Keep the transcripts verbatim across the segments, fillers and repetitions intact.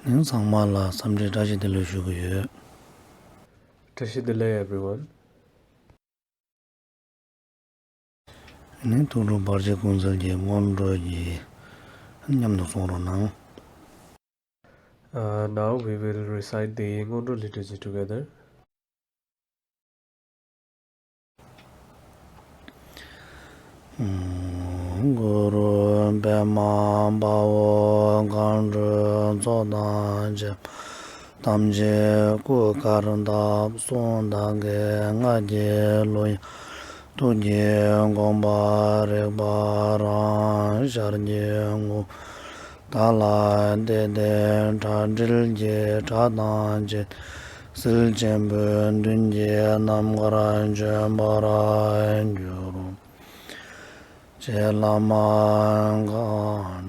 ནི་ཚང་མ་ལ་འཚམས་འདྲི་བཀྲ་ཤིས་བདེ་ལེགས་ཞུ་གི་ཡོད། བཀྲ་ཤིས་བདེ་ལེགས་everyone. ནི་ཐུགས་སྤྲུལ་བར་ཆད་ཀུན་སེལ་གྱི་སྔོན་འགྲོ་གི་མཉམ་དུ་གསུང་རོགས་གནང་། Uh, now we will recite the སྔོན་འགྲོ་literature together. གུ་རུ་པདྨ་དཔའ་བོ་མཁའ་འགྲོའི་ཚོགས་དང་བཅས་པ་ཐམས་ཅད་སྐུ་དཀར་བཏབ་གསུང་དག་གི་ང་རྒྱལ་གླུ་དབྱངས་ཐུགས་ཀྱི་དགོངས་པ་རིག་པ་རང་ཤར་གྱི་ངོ་བོ་དག་ལ་བལྟས་ཏེ་གྲ་སྒྲིག་གི་གྲྭ་དང་བཅས་ཟིལ་ཆེན་པོའི་མདུན་གྱི་ནམ་མཁར་བྱོན་པར་འགྱུར། རྗེ་བླ་མ་མཁའ་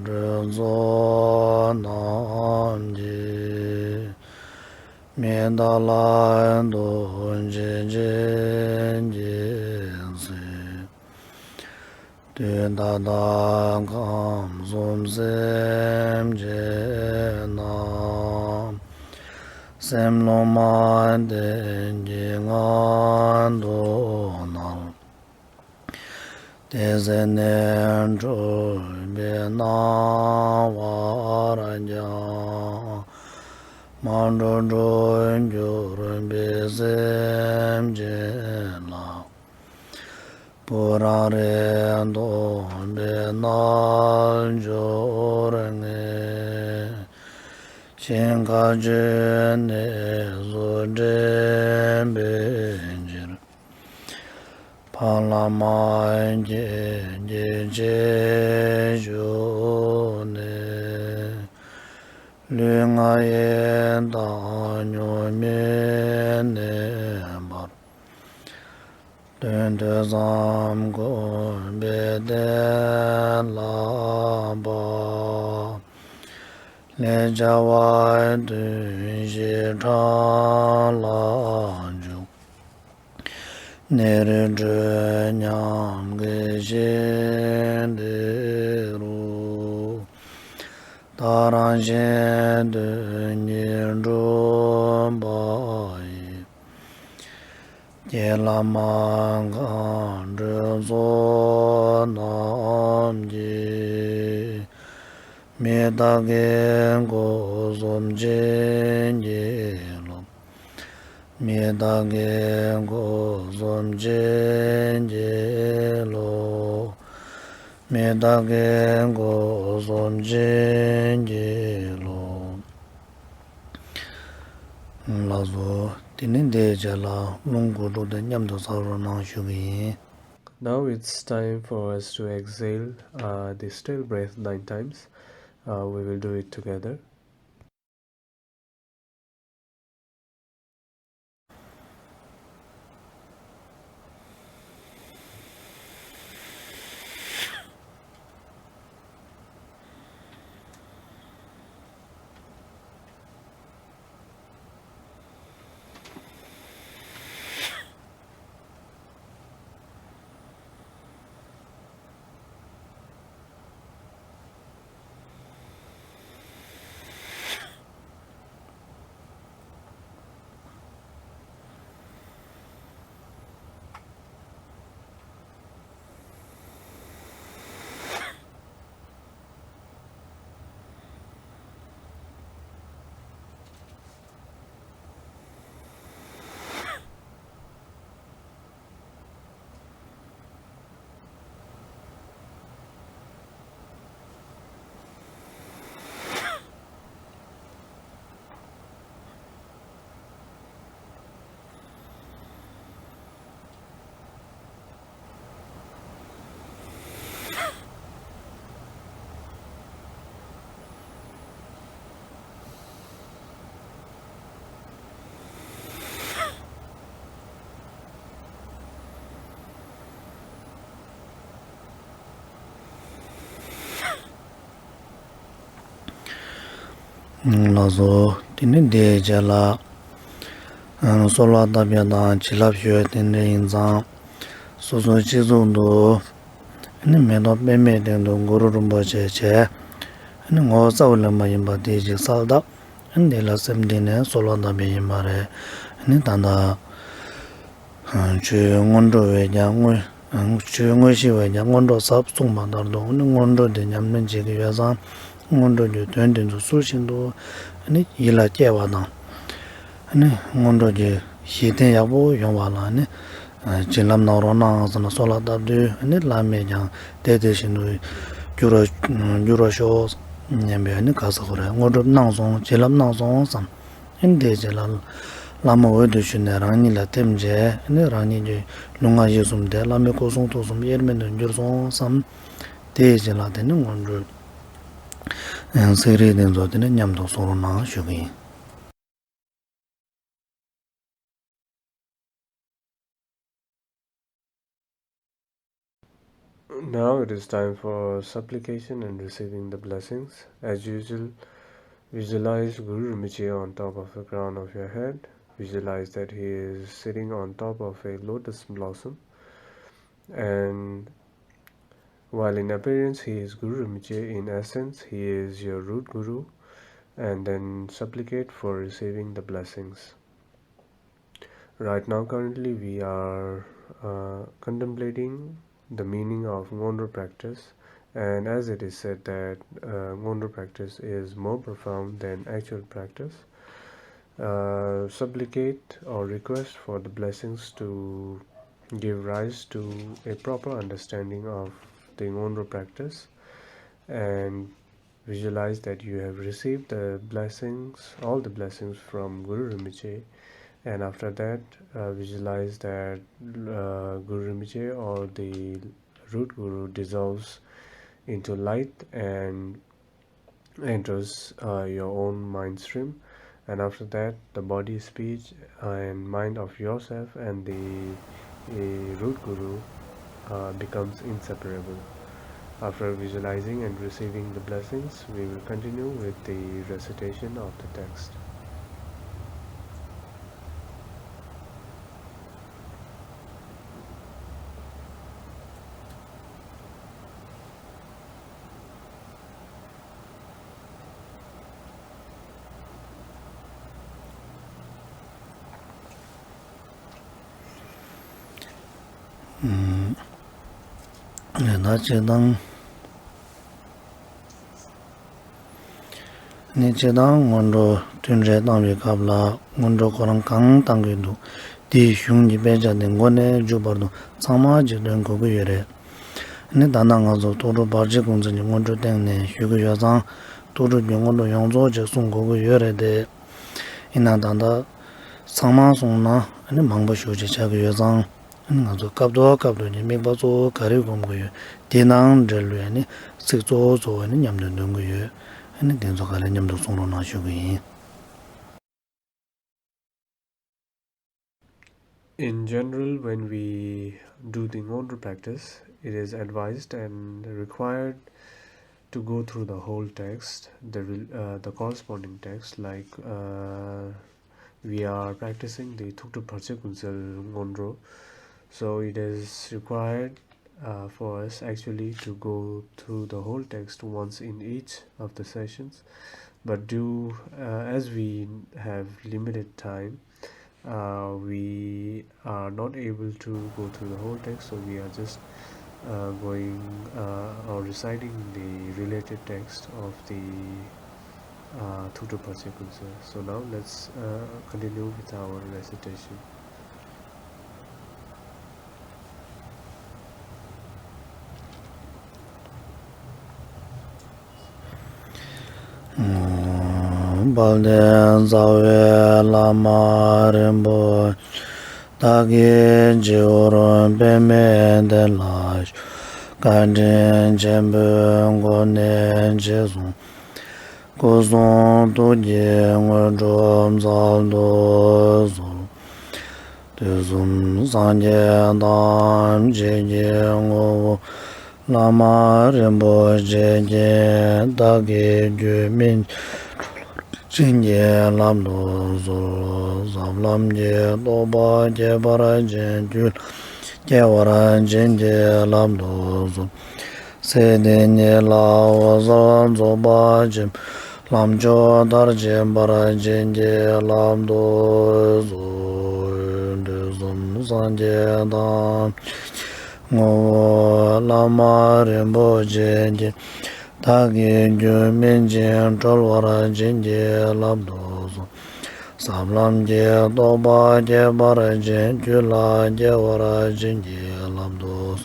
འགྲོའི་ཚོགས་རྣམས་ཀྱིས། མི་འདའ་ལ་རྡོ་རྗེ་ཅན་གྱི་སྲས། དུས་ད་ལྟ་ཁམས་གསུམ་སེམས་ཅན་རྣམས། སེམས་ལྷུང་མ་བསྟན་གྱི་ངང་དུ་བསྣུན། དེ་ཚེ་ནས་འཁྲུལ་པའི་སྣང་བ་རྒྱ། མ་འགྲོ་འགྲོ་འགྱུར་པའི་སེམས་ཅན་ལ། བུ་རང་རེ་འདོམས་པའི་རྣལ་འབྱོར་ངས། ཞིང་ཁ་ཆུ་གནས་སུ་འདྲེན་པའི་ཕྱིར། ཕ་ལ་མ་ཁྱེད་ཀྱི་རྗེས་ཞུགས་ནས། ལུས་ངག་ཡིད་དང་ཉོན་མོངས་གནས་པར། དོན་དུ་བསམ་དགོས་པའི་གཏན་ལ་དབབ། ལས་བྱ་བ་དོན་བཞི་ཕྲ་ལ་འཇུག། ནད་རིགས་བགྲོད་སྙོམས་ཀྱི་ཞིང་འདི་རུ། ད་རང་གཞན་དོན་གཉིས་འགྲུབ་པ་ཡི། རྗེ་བླ་མ་མཁའ་འགྲོའི་ཚོགས་རྣམས་ཀྱིས། མི་རྟག་གི་སྒོ་གསུམ་བྱིན་གྱིས་རློབས། མི་རྟག་གི་སྒོ་གསུམ་བྱིན་གྱིས་རློབས། མི་རྟག་གི་སྒོ་གསུམ་བྱིན་གྱིས་རློབས། ལགས་སོ། དེ་ནས་འདིའི་རྗེས་ལ་རླུང་དགུ་ཕྲུགས་དེ་མཉམ་དུ་ཚར་རོགས་གནང་ཞུ་གི་ཡིན། Now it's time for us to exhale uh, the still breath nine times. Uh, we will do it together. ལགས་སོ། དེ་ནས་འདིའི་རྗེས་ལ། གསོལ་བ་བཏབ་ཡ་དང་བྱིན་རླབས་ཞུ་ཡ་དེ་འདྲ་ཡིན་ཙང་། སོ་སོའི་སྤྱི་གཙུག་ཏུ། ནི་མེ་ཏོག་པདྨའི་སྟེང་དུ་གུ་རུ་རིན་པོ་ཆེ་བྱས། ནི་ངོ་བོ་རྩ་བ་ལས་མ་ཡིན་པ་དེ་ཅིག་གསལ་བཏབ། འདི་ལ་སེམས་གཏིང་ནས་གསོལ་བ་བཏབ་པ་ཡིན་པ་རེད། ནི་ད་ལྟ་ཆོས་སྔོན་འགྲོ་བས་ཀྱང་སྔོན། ཆོས་དངོས་གཞི་བས་ཀྱང་སྔོན་འགྲོ་ཟབ་གསུངས་པ་ལྟར་དུ། ནི་སྔོན་འགྲོ་འདི་ཉམས་ལེན་བྱེད་ཀྱི་ཡོད་ཙང་། སྔོན་འགྲོ་གི་དོན་དེ་ཚོ་ཚུལ་བཞིན་དུ་ནི་ཡིད་ལ་སྐྱེ་བ་དང་། ནི་སྔོན་འགྲོ་གི་གཞི་རྟེན་ཡག་པོ་ཡོང་བ་ལ་ནི་བྱིན་རླབས་གནང་རོགས་གནང་ཟེར་ནས་གསོལ་བ་བཏབ་དུས། ནི་བླ་མས་ཀྱང་དེ་དེ་བཞིན་དུ་འགྱུར་བར་འགྱུར་བར་ཤོག་སྙམ་པའི་ནི་ག་ཟེར་དགོས་རེད། དངོས་གྲུབ་གནང་སོང་། བྱིན་རླབས་གནང་སོང་བསམ། ཨེ་འདི་རྗེས་ལ་བླ་མ་འོད་དུ་ཞུ་ནས་རང་ཉིད་ལ་ཐིམ་རྗེས། ཨེ་རང་ཉིད་ཀྱི་ལུས་ངག་ཡིད་གསུམ་དེ་བླ་མའི་སྐུ་གསུང་ཐུགས་གསུམ་དབྱེར་མེད་དུ་གྱུར་སོང་བསམ། དེའི་རྗེས་ལ་དེ་ནི་སྔོན་འགྲོའི་ཚིག་རིས་དེ་ཚོ་དེ་ནི་མཉམ་དུ་གསུང་རོགས་གནང་ཞུ་གི་ཡིན། Now it is time for supplication and receiving the blessings. As usual, visualize Guru Rinpoche on top of the crown of your head. Visualize that he is sitting on top of a lotus blossom. And while in appearance he is Guru Rinpoche, in essence he is your root guru. And then supplicate for receiving the blessings. Right now, currently, we are uh, contemplating the meaning of Ngondro practice, and as it is said that uh, Ngondro practice is more profound than actual practice, uh, supplicate or request for the blessings to give rise to a proper understanding of the Ngondro practice, and visualize that you have received the blessings, all the blessings from Guru Rinpoche, and after that, uh, visualize that uh, Guru Rinpoche or the root Guru dissolves into light and enters uh, your own mind stream, and after that, the body, speech, and mind of yourself and the uh, root Guru uh, becomes inseparable. After visualizing and receiving the blessings, we will continue with the recitation of the text. ཨུམ། ད་སྤྱིར་བཏང་། ནི་སྤྱིར་བཏང་སྔོན་འགྲོ་བསྟུན་གྲོས་བཏང་བའི་སྐབས་ལ། སྔོན་འགྲོ་ཁོ་རང་གང་བཏང་གི་འདུག་དེའི་གཞུང་གི་དཔེ་ཆ་དེ་མགོ་ནས་མཇུག་བར་དུ་ཚང་མ་གཅིག་འདོན་དགོས་ཀྱི་ཡོད་རེད། ནི་ད་ལྟ་ང་ཚོ་ཐུགས་སྒྲུབ་བར་ཆད་ཀུན་སེལ་གྱི་སྔོན་འགྲོའི་སྟེང་ནས་ཞུ་གི་ཡོད་ཙང་། ཐུགས་སྒྲུབ་ཀྱི་སྔོན་འགྲོ་ཡོངས་རྫོགས་ཅིག་གསུང་དགོས་ཀྱི་ཡོད་རེད་དེ། ཡིན་ན་ད་ལྟ་ཚང་མ་གསུངས་ན་ནི་མང་པོ་ཞེ་པོ་ཅིག་ཆགས་ཀྱི་ཡོད་ཙང་། ང་ཚོ་སྐབས་ཐོག་སྐབས་ཐོག་གི་དམིགས་པ་གཙོ་བོ་ག་རེ་སྒོམ་དགོས་ཡོད། དེ་དང་འབྲེལ་བའི་ནི་ཚིག་གཙོ་བོ་གཙོ་བོ་ནི་མཉམ་དུ་འདོན་དགོས་ཡོད། ནི་དེ་ཚོ་ག་ལེར་མཉམ་དུ་གསུང་རོགས་གནང་ཞུ་གི་ཡིན། In general, when we do the Ngondro practice, it is advised and required to go through the whole text, the, rel- uh, the corresponding text, like uh, we are practicing the Thukdrup Parche Kunsel Ngondro. So it is required uh, for us actually to go through the whole text once in each of the sessions. But due, uh, as we have limited time, uh, we are not able to go through the whole text, so we are just uh, going uh, or reciting the related text of the uh, Thukdrup Parche Kunsel. So now let's uh, continue with our recitation. དཔལ་ལྡན་རྩ་བའི་བླ་མ་རིན་པོ་ཆེ། བདག་གི་སྤྱི་བོར་པདྨའི་གདན་ལ་བཞུགས། བཀའ་དྲིན་ཆེན་པོའི་སྒོ་ནས་རྗེས་བཟུང་། སྐུ་གསུང་ཐུགས་ཀྱི་དངོས་གྲུབ་སྩལ་དུ་གསོལ། དུས་གསུམ་སངས་རྒྱས་ཐམས་ཅད་ཀྱི་ངོ་བོ་བླ་མ་རིན་པོ་ཆེ་མཁྱེན། བདག་གི་རྒྱུད་སྨིན་བྱེད་འགྲོ་ལ་བྱིན་གྱིས་བརླབ་ཏུ་གསོལ། ཟབ་ལམ་གྱི་རྟོགས་པ་ཁྱད་པར་ཅན་རྒྱུད་ལ་སྐྱེ་བར་བྱིན་གྱིས་བརླབ་ཏུ་གསོལ། སྲིད་དེ་ཉིད་ལ་འོད་གསལ་རྫོགས་པ་ཆེན་པོའི་ ལམ་མཆོག་མཐར་ཕྱིན་པར་བྱིན་གྱིས་བརླབ་ཏུ་གསོལ། དུས་གསུམ་སངས་རྒྱས་ཐམས་ཅད་ངོ་བོ་བླ་མ་རིན་པོ་ཆེ་ཡིས། བདག་གི་རྒྱུད་སྨིན་ཅིང་གྲོལ་བར་བྱིན་གྱིས་བརླབ་ཏུ་གསོལ། ཟབ་ལམ་གྱི་རྟོགས་པ་ཁྱད་པར་ཅན་རྒྱུད་ལ་སྐྱེ་བར་བྱིན་གྱིས་བརླབ་ཏུ་གསོལ།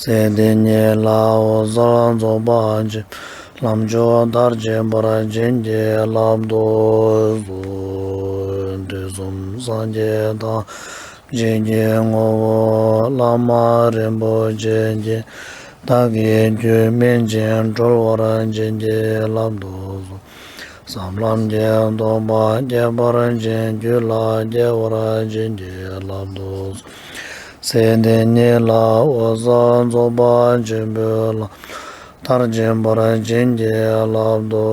སྲིད་དེ་ཉིད་ལ་འོད་གསལ་རྫོགས་པ་ཆེན་པོའི་ལམ་མཆོག་མཐར་ཕྱིན་པར་བྱིན་གྱིས་བརླབ་ཏུ་གསོལ། དུས་གསུམ་སངས་རྒྱས་ཐམས་ཅད་ཀྱི་ངོ་བོ་བླ་མ་རིན་པོ་ཆེ་ཡིས། བདག་གི་རྒྱུད་སྨིན་ཅིང་གྲོལ་བར་བྱིན་གྱིས་བརླབ་ཏུ་གསོལ། ཟབ་ལམ་གྱི་རྟོགས་པ་ཁྱད་པར་ཅན་རྒྱུད་ལ་སྐྱེ་བར་བྱིན་གྱིས་བརླབ་ཏུ་གསོལ། སྲིད་དེ་ཉིད་ལ་འོད་གསལ་རྫོགས་པ་ཆེན་པོའི་ལམ་མཐར་ཕྱིན་པར་བྱིན་གྱིས་བརླབ་ཏུ་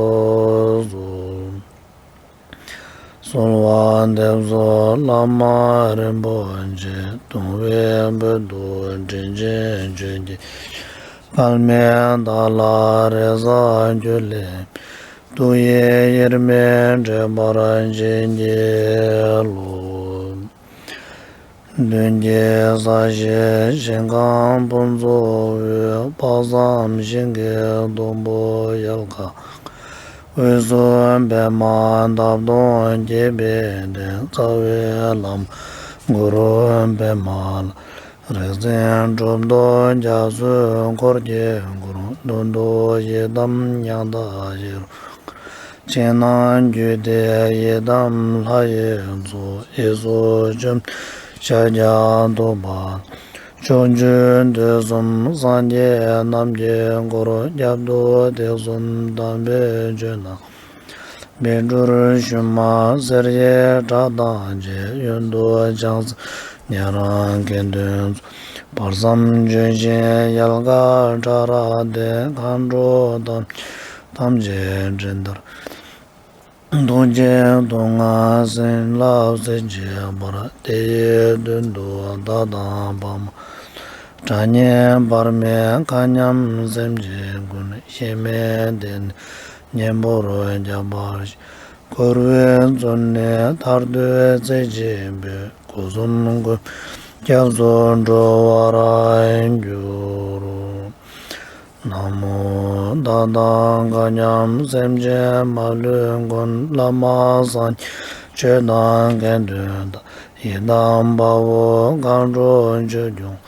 གསོལ། གསོལ་བ་འདེབས་སོ་བླ་མ་རིན་པོ་ཆེ། གདུང་བའི་དཔལ་དུ་དྲིན་ཅན་ཆོས་ཀྱི། དཔལ་མེ་ལྟར་ལ་རེག་བྱ་ཀུན་ལས། ཐུགས་ཡིད་དབྱེར་མེད་འདྲེས་པར་བྱིན་གྱིས་རློབས། མདུན་བསྐྱེད་ས་གཞི་ཞིང་ཁམས་ཕུན་ཚོགས་དབུས། དཔག་བསམ་ཤིང་གི་སྡོང་པོ་ཡལ་ག་དབུས་སུ་པདྨ་འདབ་སྟོང་སྐྱེས་པའི་སྟེང་། རྩ་བའི་བླ་མ་གུ་རུ་པདྨ་ལ། རིག་འཛིན་གྲུབ་ཐོབ་རྒྱ་མཚོའི་འཁོར་གྱིས་བསྐོར། མདུན་དུ་ཡི་དམ་མྱང་འདས་ཤེས་རབ། ཕྱི་ནང་རྒྱུད་སྡེ་ཡི་དམ་ལྷ་ཡི་ཚོགས། གཡས་སུ་བཅོམ་ལྡན་ཤཱཀྱ་ཐུབ་པ། ཕྱོགས་བཅུའི་དུས་གསུམ་སངས་རྒྱས་རྣམས་ཀྱིས་བསྐོར། རྒྱབ་ཏུ་བརྟན་གསུམ་དམ་པའི་ཆོས་རྣམས། པཎ་གྲུབ་ཞུན་མ་གསེར་གྱི་བྲག་དང་བཅས། གཡོན་དུ་བྱང་སེམས་ཉན་རང་དགེ་འདུན་ཚོགས། བར་གསུམ་ལྗོན་ཤིང་ཡལ་ག་ཕྲ་རགས་ཏེ། མཁའ་འགྲོ་དམ་ཅན་ཐམས་ཅད་སྤྲིན་ལྟར། ཐུགས་རྗེའི་མདོ་སྔགས་བྱིན་རླབས་གསལ་བྱེད་པར། དེ་ཡི་མདུན་དུ་བདག་དང་ཕ་མ། དགྲ་གཉེན་བར་མའི་མཁའ་མཉམ་སེམས་ཅན་ཀུན། གཤེད་མའི་སྡེ་སྣོད་གཉན་པོར་ཁྱབ་པར་བཞེད། འཁོར་བའི་མཚོ་ནས་ཐར་འདོད་རྩེ་ཆེན་པོས། སྒོ་གསུམ་གུས་པས་སྐྱབས་སུ་འགྲོ་བར་འགྱུར། ན་མོ། བདག་དང་མཁའ་མཉམ་སེམས་ཅན་མ་ལུས་མགོན། བླ་མ་སངས་རྒྱས་ཆོས་དང་དགེ་འདུན་དང་། ཡི་དམ་དཔའ་བོ་མཁའ་འགྲོ་ཆོས་སྐྱོང་།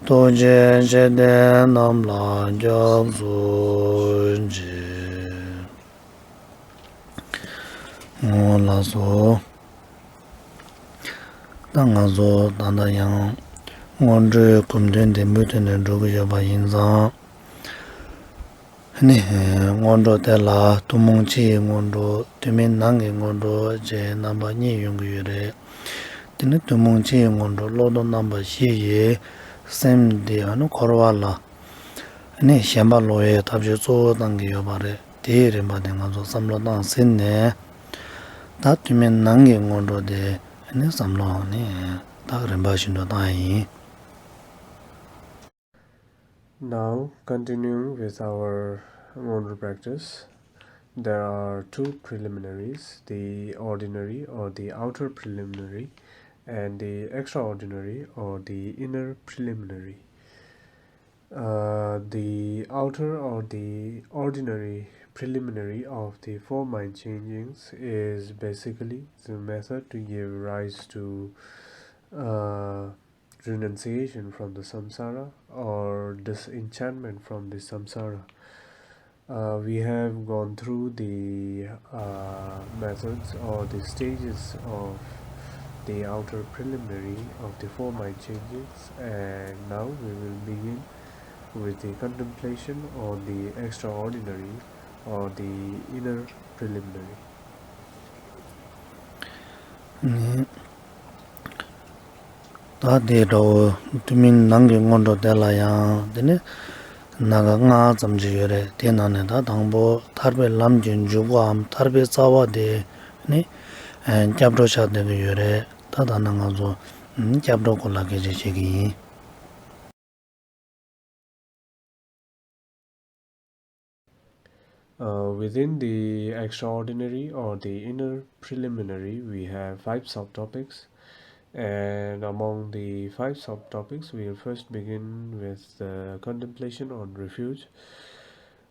ཐུགས་རྗེ་ཆེ། དེ་རྣམས་ལ་སྐྱབས་སུ་མཆི། ཨོ་ལགས་སོ། ད་ང་ཚོ་ད་ལྟ་ཡང་སྔོན་འགྲོའི་སྒོམ་དོན་ལྡན་པའི་ཐོག་ནས་འགྲོ་གི་ཡོད་པ་ཡིན་ཙང་། ནི་སྔོན་འགྲོ་དེ་ལ་ཐུན་མོང་ཕྱི་ཡི་སྔོན་འགྲོ། ཐུན་མིན་ནང་གི་སྔོན་འགྲོ་བཅས་རྣམ་པ་གཉིས་ཡོང་གི་ཡོད་རེད། དེ་ནི་ཐུན་མོང་ཕྱི་ཡི་སྔོན་འགྲོ་བློ་ལྡོག་རྣམ་པ་བཞི་ཡིས་སེམས་འདི་ཨ་ནི་འཁོར་བ་ལ་ནི་ཞེན་པ་ལོག་ཡའི་ཐབས་ཤེས་གཙོ་བོ་བཏང་གི་ཡོད་པ་རེད། དེའི་རིམ་པ་དེ་ང་ཚོ་བསམ་བློ་བཏང་ཟིན་ནས། ད་ཐུན་མིན་ནང་གི་སྔོན་འགྲོ་དེ་ནི་བསམ་བློ་ནི་ད་རིམ་པ་བཞིན་དུ་བཏང་ཡ་ཡིན། Now, continuing with our Ngondro practice, there are two preliminaries, the ordinary or the outer preliminary and the extraordinary or the inner preliminary. Uh, the outer or the ordinary preliminary of the four mind changings is basically the method to give rise to uh, renunciation from the samsara or disenchantment from the samsara. Uh, we have gone through the uh, methods or the stages of the outer preliminary of the four mind changings, and now we will begin with the contemplation on the extraordinary or the inner preliminary. ད་དེ་འདྲ་བོ་ཐུན་མིན་ནང་གི་སྔོན་འགྲོ་དེ་ལ་ཡང་དེ་ནི་སྣ་ཁ་ལྔ་ཙམ་ཅིག་ཡོད་རེད། དེ་ནང་ནས་ད་དང་པོ་ཐར་པའི་ལམ་གྱི་འཇུག་པའམ་ཐར་པའི་རྩ་བ་དེ་ནི་སྐྱབས་འགྲོ་ཆགས་བསྡད་ཀྱི་ཡོད་རེད། ད་ད་ནི་ང་ཚོ་སྐྱབས་འགྲོ་སྐོར་ལ་སྐད་ཆ་བཤད་ཀྱི་ཡིན། Uh, within the extraordinary or the inner preliminary, we have five subtopics. And among the five subtopics, we'll first begin with the contemplation on refuge.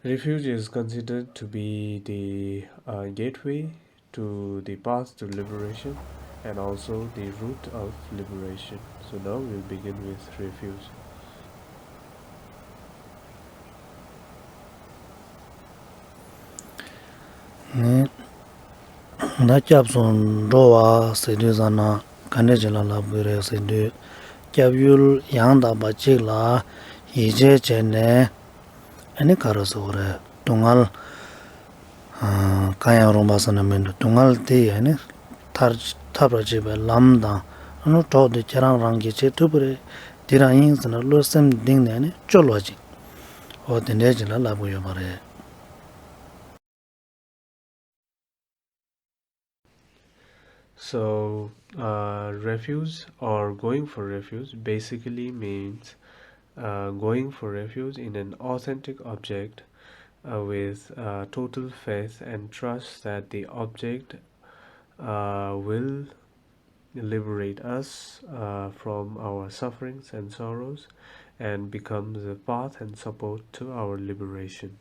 Refuge is considered to be the uh, gateway to the path to liberation and also the root of liberation. So now we'll begin with refuge. ད་སྐྱབས་སུ་འགྲོ་བ་ཟེར་དུས་ཙམ་ན་ག་འདྲ་ཅིག་ལ་ལབ་དགོས་རེད་ཟེར་དུས། སྐྱབས་ཡུལ་ཡང་དག་པ་གཅིག་ལ་ཡིད་ཆེས་བྱས་ནས། ཨ་ནི་ག་རེ་ཟེར་དགོས་རེད། སྡུག་བསྔལ་གང་ཡང་རུང་བ་ཟེར་ན་མི་འདུག་སྡུག་བསྔལ་དེ་ཨ་ནི་ཐར་ཐར་བར་བྱེད་པའི་ལམ་དང་། ཨ་ནི་གྲོགས་དེ་ཁྱེད་རང་རང་གིས་བྱེད་ཐུབ་ཀྱི་རེད། དེ་རང་ཡིན་ཟེར་ན་བློ་སེམས་གཏིང་ནས་ཨ་ནི་སྐྱོ་བ་ཅིག་འོ་དེ་འདྲའི་ཅིག་ལ་ལབ་དགོས་ཡོད་པ་རེད། So, uh, refuge or going for refuge basically means uh, going for refuge in an authentic object uh, with uh, total faith and trust that the object uh, will liberate us uh, from our sufferings and sorrows and become the path and support to our liberation.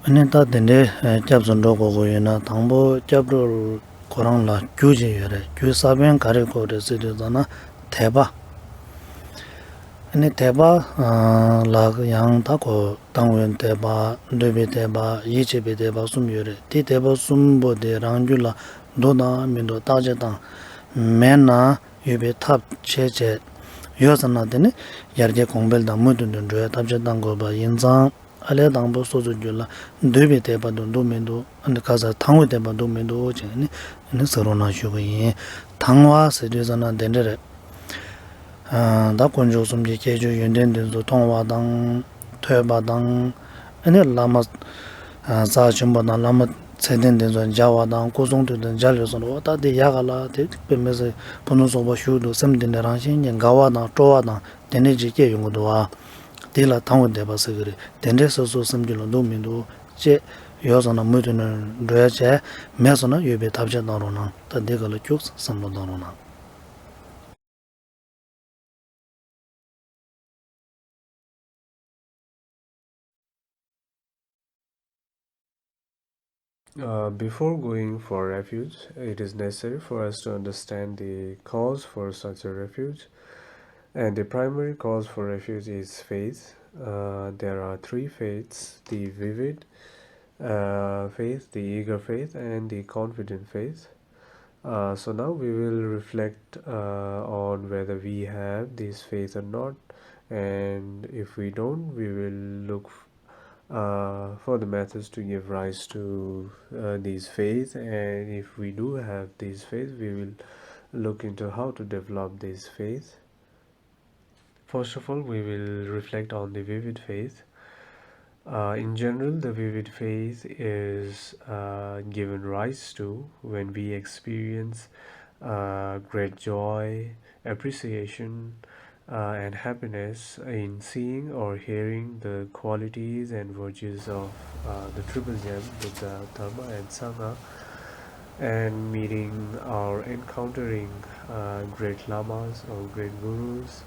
ཨ་ནི་ད་དེ་འདྲའི་སྐྱབས་སུ་འགྲོ་དགོས་དགོས་ཡོད་ན། དང་པོ་སྐྱབས་འགྲོ་ཁོ་རང་ལ་རྒྱུ་ཅིག་ཡོད་རེད། རྒྱུ་ས་བོན་ག་རེ་དགོས་རེད་ཟེར་དུས་ཙམ་ན་དད་པ། ཨ་ནི་དད་པ་ལ་ཡང་ད་ཁོ་དང་པོའི་དད་པ། འདོད་པའི་དད་པ། ཡིད་ཆེས་པའི་དད་པ་གསུམ་ཡོད་རེད། དེ་དད་པ་གསུམ་པོ་དེ་རང་རྒྱུད་ལ་འདུག་དང་མི་འདུག་བརྟག་དཔྱད་བཏང་། མེད་ན་ཡོད་པའི་ཐབས་ཤེས་བྱས། ཡོད་ཙམ་ན་དེ་ནི་ཡར་རྒྱས་གོང་འཕེལ་དང་མུ་མཐུད་དུ་འགྲོ་བའི་ཐབས་ཤེས་བཏང་དགོས་པ་ཡིན་ཙང་། ཨ་ལས་དང་པོ་སོ་སོའི་རྒྱུད་ལ་འདོད་པའི་དད་པ་དང་འདུག་མི་འདུག་ཨ་ནི་ག་ས་དང་པོའི་དད་པ་འདུག་མི་འདུག་ཅེས་ནི་ནི་ཟེར་རོགས་གནང་ཞུ་གི་ཡིན། དང་པོ་ཟེར་དུས་ཙམ་ན་དེ་འདྲ་རེད། ད་དཀོན་མཆོག་གསུམ་གྱི་ཁྱད་ཆོས་ཡོན་ཏན་དེ་ཚོ་མཐོང་བ་དང་། ཐོས་པ་དང་། ཨ་ནི་བླ་མ་རྩ་ཆེན་པོ་དང་བླ་མ་ཚད་ལྡན་དེ་ཚོ་མཇལ་བ་དང་། སྐུ་གསུང་ཐུགས་དང་མཇལ་ཡོད་སོང་། འོ་ད་དེ་ཡག་ག་ལ། དེ་དཔེ་མི་སྲིད་ཕུན་སུམ་ཚོགས་པ་ཞིག་འདུག་སེམས་དེ་ནས་རང་བཞིན་གྱིས་དགའ་བ་དང་སྤྲོ་བ་དང་དེ་འདྲ་ཅིག་སྐྱེ་ཡོང་གི་འདུག་བ། དེ་ལ་དང་པོའི་དད་པ་ཟེར་གི་རེད། དེ་འདྲའི་སོ་སོའི་སེམས་རྒྱུད་ལ་འདུག་མི་འདུག་ཅེས། ཡོད་སོང་ན་མུ་མཐུད་ནས་འགྲོ་ཡ་བྱས། མེད་སོང་ན་ཡོད་པའི་ཐབས་ཤེས་གནང་རོགས་གནང་། ད་འདི་ག་ལ་ཁྱུག་བསམ་བློ་གཏོང་རོགས་གནང་། Uh, before going for refuge, it is necessary for us to understand the cause for such a refuge. And the primary cause for refuge is faith. Uh, there are three faiths: the vivid uh, faith, the eager faith, and the confident faith. Uh, so now we will reflect uh, on whether we have this faith or not. And if we don't, we will look uh, for the methods to give rise to uh, these faith, and if we do have these faith, we will look into how to develop this faith. First of all, we will reflect on the vivid faith. Uh, in general, the vivid faith is uh, given rise to when we experience uh, great joy, appreciation, uh, and happiness in seeing or hearing the qualities and virtues of uh, the triple gem, Buddha, Dharma, and Sangha, and meeting or encountering uh, great lamas or great gurus,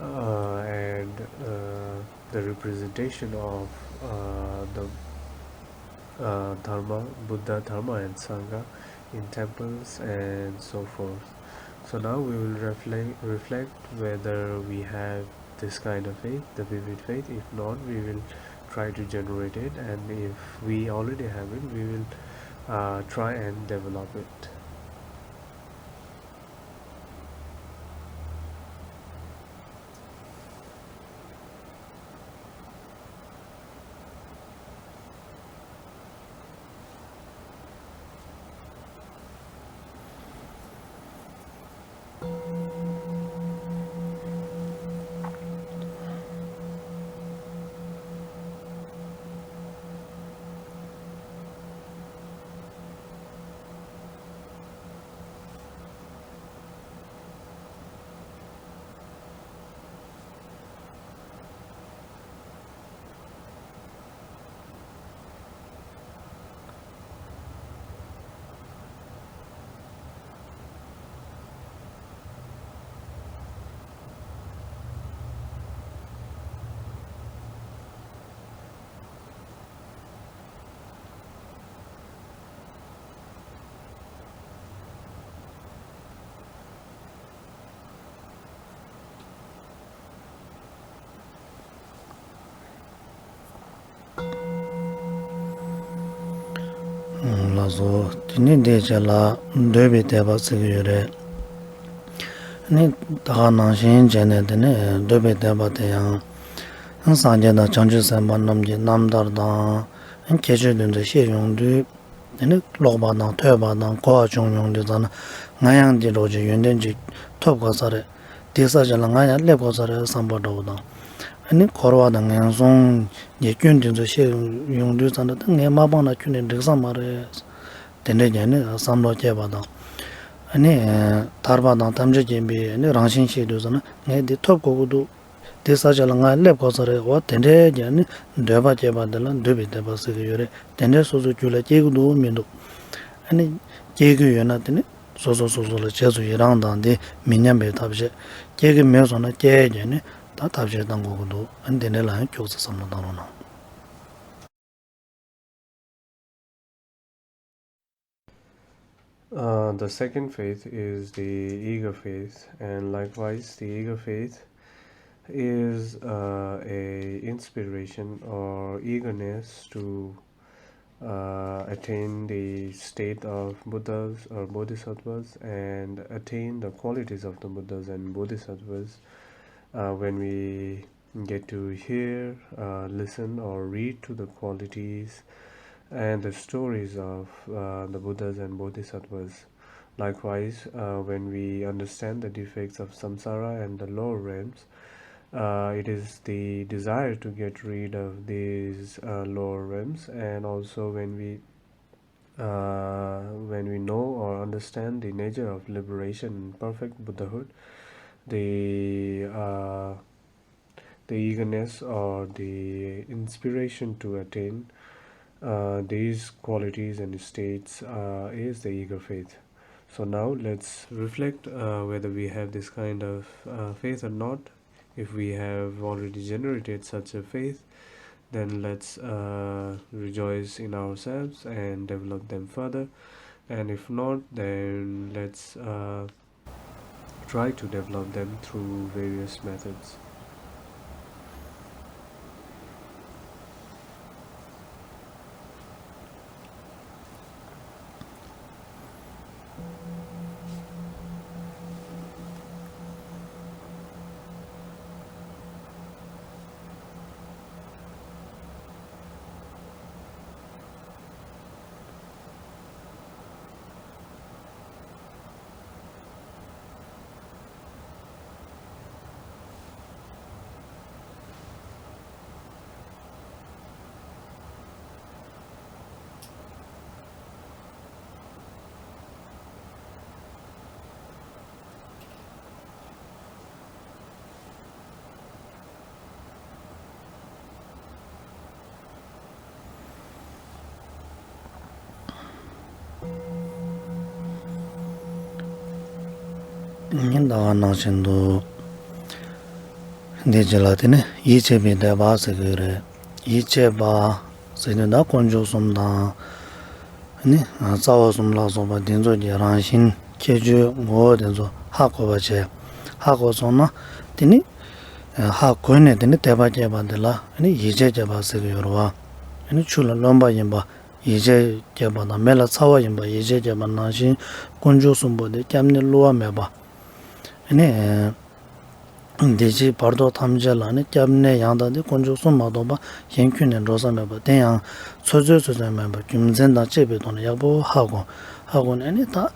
uh, and uh, the representation of uh, the uh, Dharma, Buddha, Dharma, and Sangha in temples and so forth. So now we will reflect, reflect whether we have this kind of faith, the vivid faith. If not, we will try to generate it, and if we already have it, we will uh, try and develop it. བཟོ། དེ་ནི་འདིའི་རྗེས་ལ་འདོད་པའི་དད་པ་ཟེར་གྱི་ཡོད་རེད། ནི་ད་ག་ནང་བཞིན་བྱས་ནས་དེ་ནི་འདོད་པའི་དད་པ་དེ་ཡང་སངས་རྒྱས་དང་བྱང་ཆུབ་སེམས་དཔའ་རྣམས་ཀྱི་རྣམ་ཐར་དང་ཁྱད་ཆོས་དེ་ཚོ་ཤེས་ཡོང་དུས། དེ་ནི་ཀློག་པ་དང་ཐོས་པ་དང་གོ་བ་བྱུང་ཡོང་དུས་ཙམ་ན། ང་ཡང་འདི་འདྲ་ཅིག་ཡོན་ཏན་ཅིག་ཐོབ་དགོས་ས་རེད། དེའི་ས་ཆ་ལ་ང་ཡང་སླེབས་དགོས་ས་རེད་བསམ་པ་འདྲ་བོ་དང་། ཨ་ནི་འཁོར་བ་དང་ངན་སོང་གི་སྐྱོན་དེ་ཚོ་ཤེས་ཡོང་དུས་ཙམ་ན། ད་ངས་མ་སྤངས་ན་ཁྱོན་ནས་འགྲིག་ས་མ་རེད། དེ་འདྲའི་ཀྱི་ཨ་ནི་བསམ་བློ་སྐྱེས་པ་དང་། ཨ་ནི་ཐར་པ་དང་ཐམས་ཅད་མཁྱེན་པའི་ཨ་ནི་རང་བཞིན་ཤེས་དུས་ཙམ་ན། ངས་འདི་ཐོབ་དགོས་ཀྱི་འདུག་དེ་ས་ཆ་ལ་ང་སླེབས་དགོས་ས་རེད། འོ་དེ་འདྲའི་ཀྱི་ཨ་ནི་འདོད་པ་སྐྱེས་པ་དེ་ལ་འདོད་པའི་དད་པ་ཟེར་གྱི་ཡོད་རེད། དེ་འདྲའི་སོ་སོའི་རྒྱུད་ལ་སྐྱེ་གི་འདུག་མི་འདུག་ཨ་ནི་སྐྱེ་གི་ཡོད་ན་དེ་ནི་སོ་སོ་སོ་སོ་ལ་རྗེས་སུ་ཡི་རང་དང་དེ་མི་ཉམས་པའི་ཐབས་ཤེས། སྐྱེ་གི་མེད་སོང་ན་སྐྱེ་ཡས་ཀྱི་ཨ་ནི་ད་ཐབས་ཤེས་གཏང་དགོས་ཀྱི་འདུག་ཨ་ནི་དེ་འདྲའི་ལ་ཡང་ཁྱུག་ཙམ་བསམ་བློ་གཏང་རོགས་གནང་། Uh, the second faith is the eager faith, and likewise, the eager faith is uh, a inspiration or eagerness to uh, attain the state of Buddhas or Bodhisattvas and attain the qualities of the Buddhas and Bodhisattvas. Uh, when we get to hear, uh, listen, or read to the qualities and the stories of uh, the Buddhas and Bodhisattvas. Likewise, uh, when we understand the defects of samsara and the lower realms, uh, it is the desire to get rid of these uh, lower realms, and also when we uh, when we know or understand the nature of liberation and perfect Buddhahood, the uh, the eagerness or the inspiration to attain uh, these qualities and states uh, is the eager faith. So now let's reflect uh, whether we have this kind of uh, faith or not. If we have already generated such a faith, then let's uh, rejoice in ourselves and develop them further. And if not, then let's uh, try to develop them through various methods. ཉིན་ཟླ་བ་ནང་བཞིན་དུ། འདི་རྗེས་ལ་དེ་ནི་ཡིད་ཆེས་པའི་དད་པ་ཟེར་གྱི་ཡོད་རེད། ཡིད་ཆེས་པ་ཟེར་དུས་ད་དཀོན་མཆོག་གསུམ་དང་། ནི་རྩ་བ་གསུམ་ལ་སོགས་པ་དེ་ཚོ་གི་རང་བཞིན་ཁྱད་ཆོས་ངོ་བོ་དེ་ཚོ་ཧ་གོ་བ་བྱས། ཧ་གོ་སོང་ན་དེ་ནི་ཧ་གོ་ནས་དེ་ནི་དད་པ་སྐྱེས་པ་འདི་ལ་ནི་ཡིད་ཆེས་སྐྱེས་པ་ཟེར་གྱི་ཡོད་རེད་བ། ནི་ཆུ་ལ་རློན་པ་ཡིན་པ་ཡིད་ཆེས་སྐྱེས་པ་དང་། མེ་ལ་ཚ་བ་ཡིན་པ་ཡིད་ཆེས་སྐྱེས་པ་ནང་བཞིན། དཀོན་མཆོག་གསུམ་པོ་དེ་སྐྱབས་གནས་བསླུ་བ་མེད་པ། ནི། འདི་ཕྱིའི་བར་དོ་ཐམས་ཅད་ལ་ནི་སྐྱབས་གནས་ཡང་དག་དེ་དཀོན་མཆོག་གསུམ་མ་གཏོགས་པ་གཞན་ཁྱོན་ནས་འགྲོ་ས་མེད་པ། དེ་ཡང་ཚོད་ཚོད་ཚོད་ཚོད་མེད་པ་རྒྱུ་མཚན་དང་བཅས་པའི་ཐོག་ནས་ཡག་པོ་ཧ་གོ། ཧ་གོ་ནས་ནི་ད་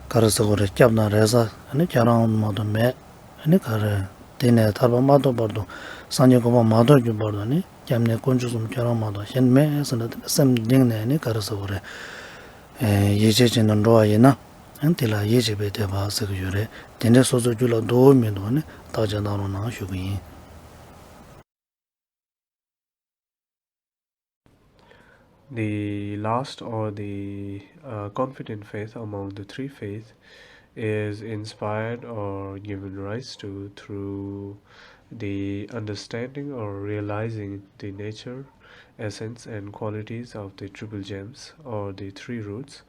ག་རེ་ཟེར་དགོས་རེད། སྐྱབས་དང་རེ་ས་ནི་ཁྱེད་རང་མ་གཏོགས་མེད། ནི་ག་རེ། དེ་ནས་ཐར་པ་མ་ཐོབ་བར་དུ། སངས་རྒྱས་གོ་འཕང་མ་ཐོབ་ཀྱི་བར་དུ་ནི་སྐྱབས་གནས་དཀོན་མཆོག་གསུམ་ཁྱེད་རང་མ་གཏོགས་གཞན་མེད་ཟེར་ན། དེ་ནི་སེམས་གཏིང་ནས་ནི་ག་རེ་ཟེར་དགོས་རེད། ཡིད་ཆེས་བྱས་ནས་འགྲོ་བ་ཡིན་ན། ཨ་ནི་དེ་ལ་ཡིད་ཆེས་པའི་དད་པ་ཟེར་གྱི་ཡོད་རེད། དེ་འདྲའི་སོ་སོའི་རྒྱུད་ལ་འདུག་མི་འདུག་ནི་བརྟག་དཔྱད་གནང་རོགས་གནང་ཞུ་གི་ཡིན། The last or the uh, confident faith among the three faiths is inspired or given rise to through the understanding or realizing the nature essence and qualities of the triple gems or the three roots.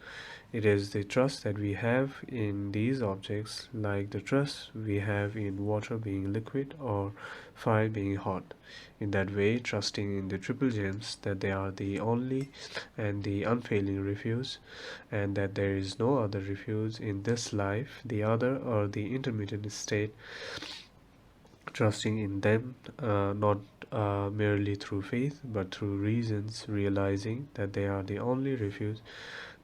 It is the trust that we have in these objects, like the trust we have in water being liquid or fire being hot. In that way, trusting in the triple gems, that they are the only and the unfailing refuge, and that there is no other refuge in this life, the other, or the intermittent state, trusting in them, uh, not uh, merely through faith, but through reasons, realizing that they are the only refuge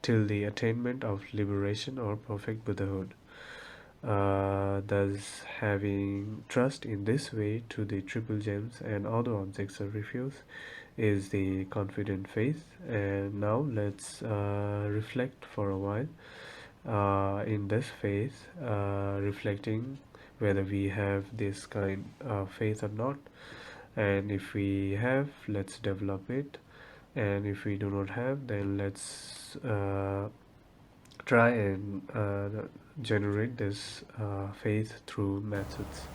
till the attainment of liberation or perfect Buddhahood. Uh, thus, having trust in this way to the triple gems and other objects of refuge is the confident faith. And now let's uh, reflect for a while uh, in this faith, uh, reflecting whether we have this kind of faith or not. And if we have, let's develop it. And if we do not have, then let's uh, try and uh, generate this uh, faith through methods.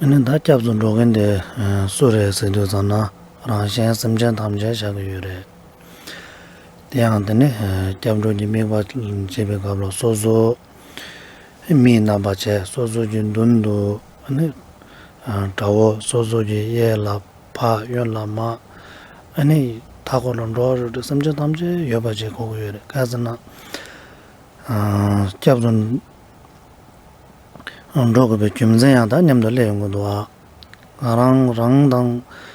ཨ་ནི་ད་སྐྱབས་སུ་འགྲོ་མཁན་དེ་སུ་རེད་ཟེར་དུས་ཙམ་ན། རང་གཞན་སེམས་ཅན་ཐམས་ཅད་ཆགས་ཀྱི་ཡོད་རེད། དེ་ཡང་དེ་ནི་སྐྱབས་འགྲོ་གི་དམིགས་པ་བྱེད་པའི་སྐབས་ལ་སོ་སོ་མིའི་རྣམ་པ་བྱས། སོ་སོ་གི་མདུན་དུ་ཨ་ནི་དགྲ་བོ། སོ་སོ་གི་གཡས་ལ་ཕ། གཡོན་ལ་མ། ཨ་ནི་མཐའ་འཁོར་ལ་འགྲོ་བ་རིགས་དྲུག་སེམས་ཅན་ཐམས་ཅད་ཡོད་པ་བྱེད་དགོས་ཀྱི་ཡོད་རེད། ག་ཟེར་ན། སྐྱབས་སུ་འགྲོ་དགོས་པའི་རྒྱུ་མཚན་ཡང་དང་མཉམ་དུ་སླེབས་ཡོང་གི་འདུག་ཨ། ང་རང་རང་དང་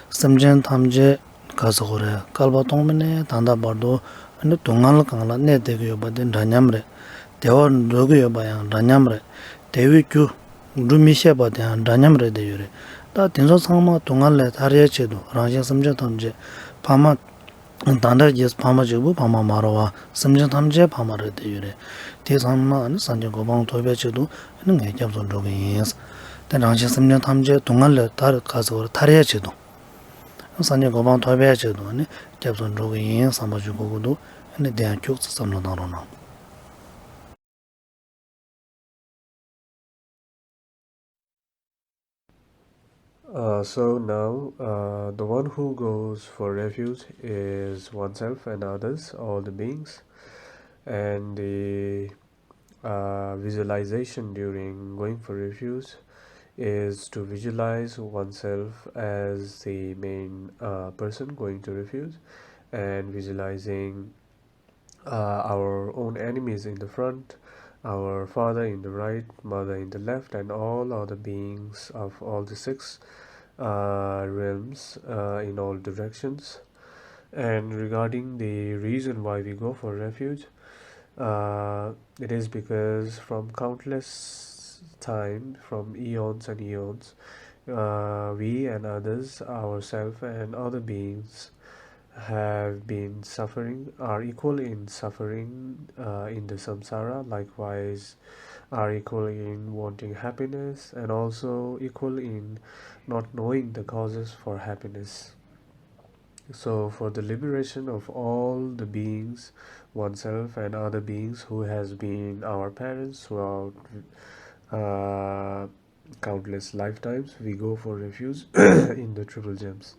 སེམས་ཅན་ཐམས་ཅད་ག་ཟེར་དགོས་རེད། བསྐལ་པ་ཐོག་མེད་ནས་ད་ལྟ་བར་དུ་ཨ་ནི་སྡུག་བསྔལ་གང་ལ་གནས་བསྡད་ཀྱི་ཡོད་པ་དེ་འདྲ་མཉམ་རེད། བདེ་བར་འདོད་ཀྱི་ཡོད་པ་ཡང་འདྲ་མཉམ་རེད། བདེ་བའི་རྒྱུ་སྒྲུབ་མི་ཤེས་པ་དེ་ཡང་འདྲ་མཉམ་རེད་བསྡད་ཡོད་རེད། ད་དེ་ཚོ་ཚང་མ་སྡུག་བསྔལ་ལས་ཐར་ཡའི་ཆེད་དུ། རང་གཞན་སེམས་ཅན་ཐམས་ཅད་ཕ་མ། ད་ལྟ་གི་ཕ་མ་གཅིག་པུ་ཕ་མ་མ་རེད་བ། སེམས་ཅན་ཐམས་ཅད་ཕ་མ་རེད་བསྡད་ཡོད་རེད། དེ་ཚང་མ་ཨ་ནི་སངས་རྒྱས་གོ་འཕང་ཐོབ་པའི་ཆེད་དུ་ཨ་ནི་ངས་སྐྱབས་སུ་འགྲོ་གི་ཡིན། དེ་རང་གཞན་སེམས་ཅན་ཐམས་ཅད་སྡུག་བསྔལ་ལས་ཐར། ག་ཟེར་བར་ཐར་ཡའི་ཆེད་དུ། སངས་རྒྱས་གོ་འཕང་ཐོབ་པའི་ཆེད་དུ་ཨ་ནི་སྐྱབས་སུ་འགྲོ་གི་ཡིན་བསམ་པ་ཞིག་དགོས་ཀྱི་འདུག་ཨ་ནི་དེ་ཡང་ཁྱུག་ཙམ་བསམ་བློ་བཏང་རོགས་གནང་། Uh, so now, uh, the one who goes for refuge is oneself and others, all the beings, and the uh, visualization during going for refuge is to visualize oneself as the main uh, person going to refuge, and visualizing uh, our own enemies in the front, our father in the right, mother in the left, and all other beings of all the six uh, realms uh, in all directions. And regarding the reason why we go for refuge, uh, it is because from countless time, from eons and eons, uh, we and others, ourselves and other beings, have been suffering, are equal in suffering uh, in the samsara, likewise, are equal in wanting happiness and also equal in not knowing the causes for happiness. So, for the liberation of all the beings, oneself and other beings who has been our parents throughout uh, countless lifetimes, we go for refuge in the triple gems.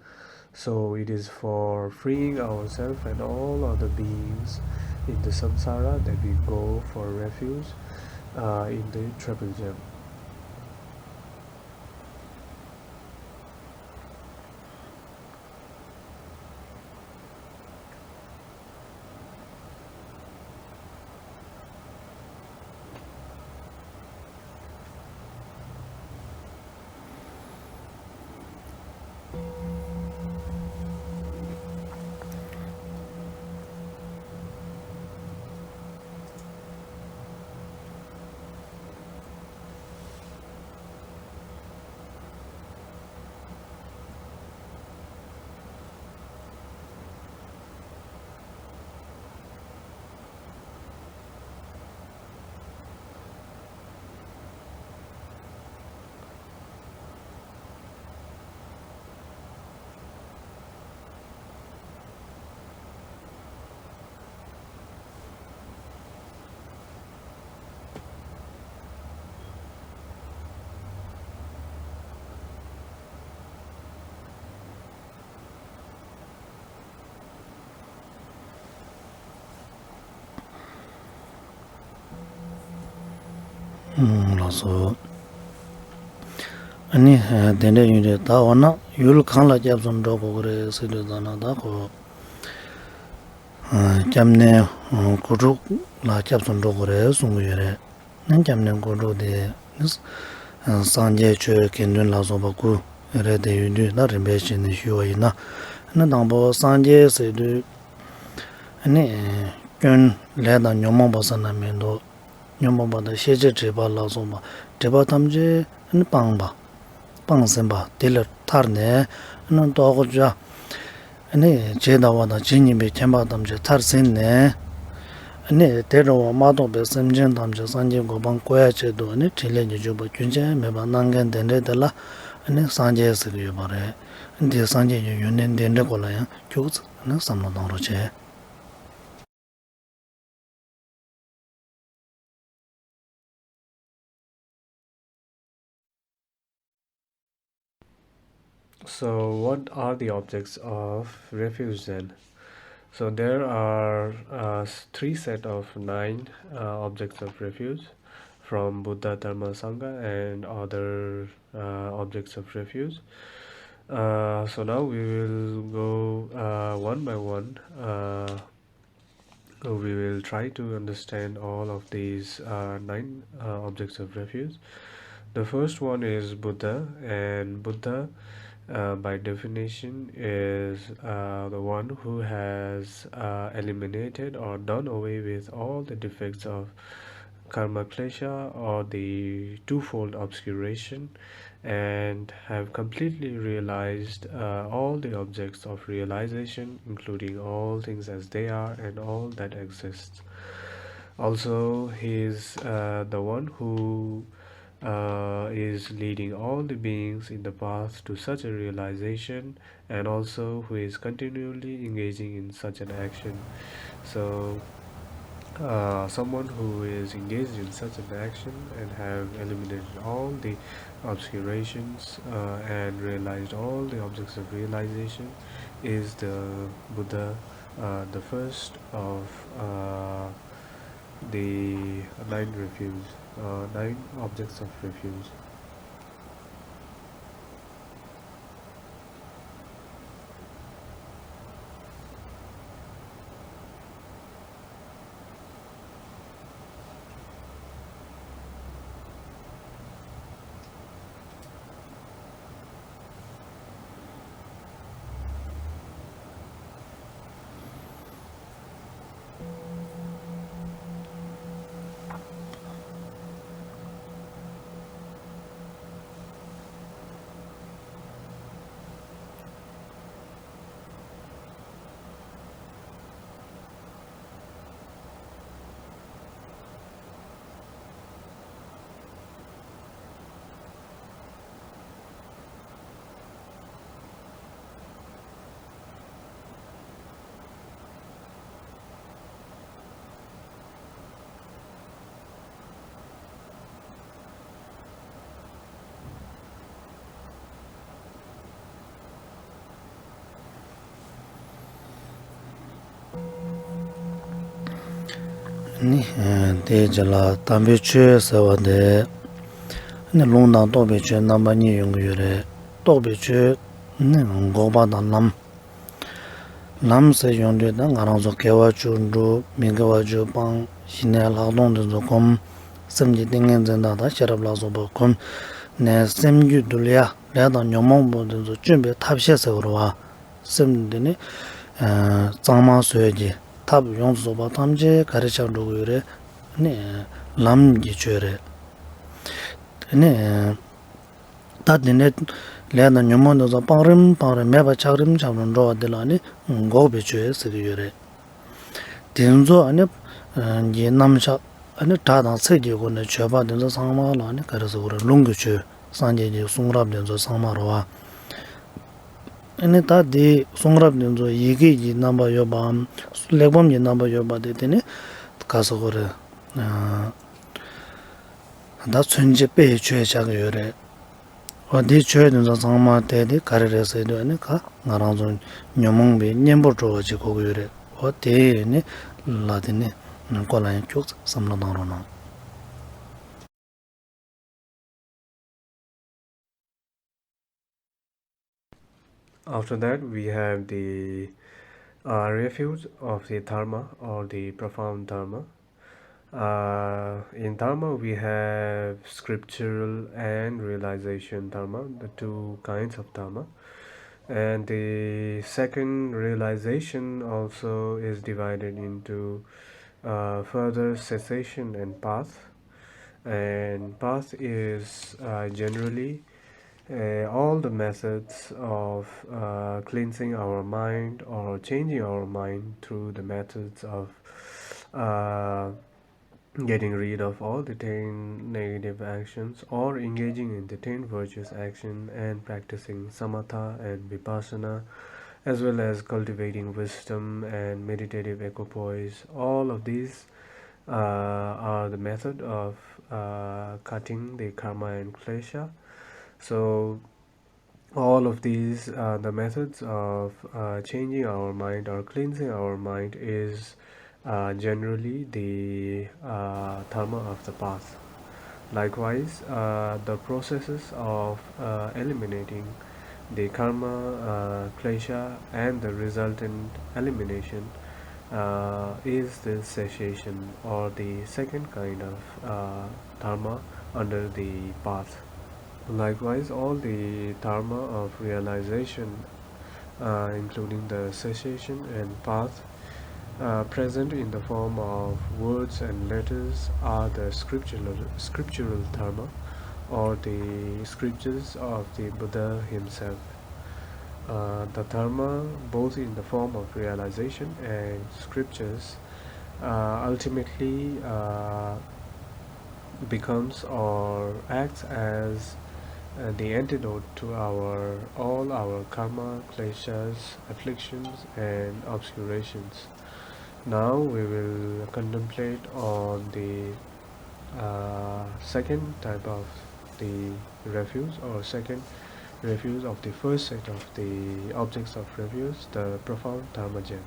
So it is for freeing ourselves and all other beings in the samsara that we go for refuge uh, in the triple gem. ལགས་སོ། ཨ་ནི་དེ་འདྲ་ཡིན་དུས་ད་འོ་ན་ཡུལ་གང་ལ་སྐྱབས་སུ་འགྲོ་དགོས་ཀྱི་རེད་ཟེར་དུས་ཙམ་ན། ད་ཁོ་སྐྱབས་གནས་དགུ་ཕྲུགས་ལ་སྐྱབས་སུ་འགྲོ་དགོས་རེད་གསུང་གི་ཡོད་རེད། ཨ་ནི་སྐྱབས་གནས་དགུ་ཕྲུགས་དེ་ནི་སངས་རྒྱས་ཆོས་དགེ་འདུན་ལ་སོགས་པ་དགུ་རེད། དེ་ཡོད་དུས་ད་རིམ་པས་བྱས་ནས་ཞུས་པ་ཡིན་ན། ཨ་ནི་དང་པོ་སངས་རྒྱས་ཟེར་དུས་ཨ་ནི་སྐྱོན་ལས་དང་ཉོན་མོངས་པ་ཟེར་ན་མི་འདུག་ཉོན་མོངས་པ་དང་ཤེས་བྱའི་སྒྲིབ་པ་ལ་སོགས་པ་སྒྲིབ་པ་ཐམས་ཅད་ཨ་ནི་སྤངས་པ། སྤངས་ཟིན་པ་དེ་ལས་ཐར་ནས་ཨ་ནི་རྟོགས་བྱ་ཨ་ནི་ཇི་ལྟ་བ་དང་ཇི་སྙེད་པའི་ཁྱད་པར་ཐམས་ཅད་ཐར་ཟིན་ནས། ཨ་ནི་དེ་འདྲ་བ་མ་གཏོགས་པའི་སེམས་ཅན་ཐམས་ཅད་སངས་རྒྱས་གོ་འཕང་བཀོད་ཡ་ཆེད་དུ་ཨ་ནི་ཕྲིན་ལས་ཀྱི་འཇུག་པ་རྒྱུན་ཆད་མེད་པར་གནང་མཁན་དེ་འདྲའི་དེ་ལ་ཨ་ནི་སངས་རྒྱས་ཟེར་གྱི་ཡོད་པ་རེད། འདི་སངས་རྒྱས་ཀྱི་ཡོན་ཏན་འདི་འདྲའི་སྐོར་ལ་ཡང་ཁྱུག་ཙམ་ཨ་ནི་བསམ་བློ་གཏོང་རོགས་བྱེད། So, what are the objects of refuge then? So, there are uh, s- three set of nine uh, objects of refuge from Buddha, Dharma, Sangha, and other uh, objects of refuge. Uh, so now we will go uh, one by one. Uh, we will try to understand all of these uh, nine uh, objects of refuge. The first one is Buddha, and Buddha, uh, by definition, is uh, the one who has uh, eliminated or done away with all the defects of karma klesha, or the twofold obscuration, and have completely realized uh, all the objects of realization, including all things as they are and all that exists. Also, he is uh, the one who uh, is leading all the beings in the path to such a realization, and also who is continually engaging in such an action. So, uh, someone who is engaged in such an action and have eliminated all the obscurations uh, and realized all the objects of realization is the Buddha, uh, the first of uh, the nine refuge, uh, nine objects of refuge. ནི། དེའི་རྗེས་ལ་དམ་པའི་ཆོས་ཟེར་བ་དེ་ནི་ལུང་དང་རྟོགས་པའི་ཆོས་རྣམ་པ་གཉིས་ཡོང་གི་ཡོད་རེད། རྟོགས་པའི་ཆོས་ནི་འགོག་པ་དང་ལམ། ལམ་ཟེར་ཡོང་དུས་ད་ང་རང་ཚོ་དགེ་བ་བཅུ་སྒྲུབ། མི་དགེ་བ་བཅུ་སྤང་། ཞི་གནས་ལྷག་མཐོང་དེ་ཚོ་སྒོམ། སེམས་ཀྱི་ཏིང་ངེ་འཛིན་དང་ད་ཤེས་རབ་ལ་སོགས་པ་སྒོམ་ནས་སེམས་རྒྱུད་འདུལ་ཡ་ ལས་དང་ཉོན་མོངས་པོ་དེ་ཚོ་བཅོམ་པའི་ཐབས་ཤེས་ཟེར་བ་རེད་བ། སེམས་འདི་ནི་གཙང་མ་བཟོས་ཀྱི་ཐབས་ཡོངས་སུ་རྫོགས་པ་ཐམས་ཅད་ག་རེ་ཆགས་འགྲོ་གི་ཡོད་རེད། ནི་ལམ་གྱི་ཆོས་རེད། ནི་ད་དེ་ནས་ལས་དང་ཉོན་མོངས་དེ་ཚོ་སྤང་རིམ་སྤང་རིམ་མེད་པ་ཆགས་རིམ་ཆགས་རིམ་འགྲོ་བ་དེ་ལ་ནི་འགོག་པའི་ཆོས་ཟེར་གྱི་ཡོད་རེད། དེ་ཚོ་ཨ་ནི་གི་རྣམ་གཞག་ཨ་ནི་སྒྲ་དང་ཚིག་གི་སྒོ་ནས་བརྗོད་པ་དེ་ཚོ་ཚང་མ་ལ་ནི་ག་རེ་ཟེར་དགོས་རེད། ལུང་གི་ཆོས་སངས་རྒྱས་ཀྱི་གསུང་རབ་དེ་ཚོ་ཚང་མ་རེད་བ། ཨ་ནི་ད་དེ་གསུང་རབ་དེ་ཚོ་ཡི་གེ་གི་རྣམ་པ་ཡོད་པའམ་གླེགས་བམ་གྱི་རྣམ་པ་ཡོད་པ་དེ་དེ་ནི་ག་རེ་ཟེར་དགོས་རེད། ད་མཚོན་བྱེད་དཔེའི་ཆོས་ཆགས་ཀྱི་ཡོད་རེད། འོ་དེའི་ཆོས་དེ་ཚོ་ཚང་མ་དེ་དེ་ག་རེ་རེད་ཟེར་དུས་ཨ་ནི་ག་ང་རང་ཚོ་ཉོན་མོངས་པའི་གཉེན་པོར་འགྲོ་བ་ཅིག་གོ་གི་ཡོད་རེད། འོ་དེ་ནི་ལ་དེ་ནི་སྐོར་ལ་ཡང་ཁྱུག་ཙམ་བསམ་བློ་བཏང་རོགས་གནང་། After that, we have the uh, refuge of the Dharma or the profound Dharma. Uh, in Dharma, we have scriptural and realization Dharma, the two kinds of Dharma. And the second realization also is divided into uh, further cessation and path. And path is uh, generally uh, all the methods of uh, cleansing our mind or changing our mind through the methods of uh, getting rid of all the ten negative actions or engaging in the ten virtuous action and practicing samatha and vipassana, as well as cultivating wisdom and meditative equipoise. All of these uh, are the method of uh, cutting the karma and klesha. So all of these, uh, the methods of uh, changing our mind or cleansing our mind is uh, generally the uh, dharma of the path. Likewise, uh, the processes of uh, eliminating the karma, uh, klesha, and the resultant elimination uh, is the cessation or the second kind of uh, dharma under the path. Likewise, all the dharma of realization, uh, including the cessation and path, uh, present in the form of words and letters, are the scriptural, scriptural dharma, or the scriptures of the Buddha himself. Uh, the dharma, both in the form of realization and scriptures, uh, ultimately uh, becomes or acts as uh, the antidote to our all our karma, kleshas, afflictions, and obscurations. Now we will contemplate on the uh, second type of the refuge, or second refuge of the first set of the objects of refuge, the profound Dharmajan.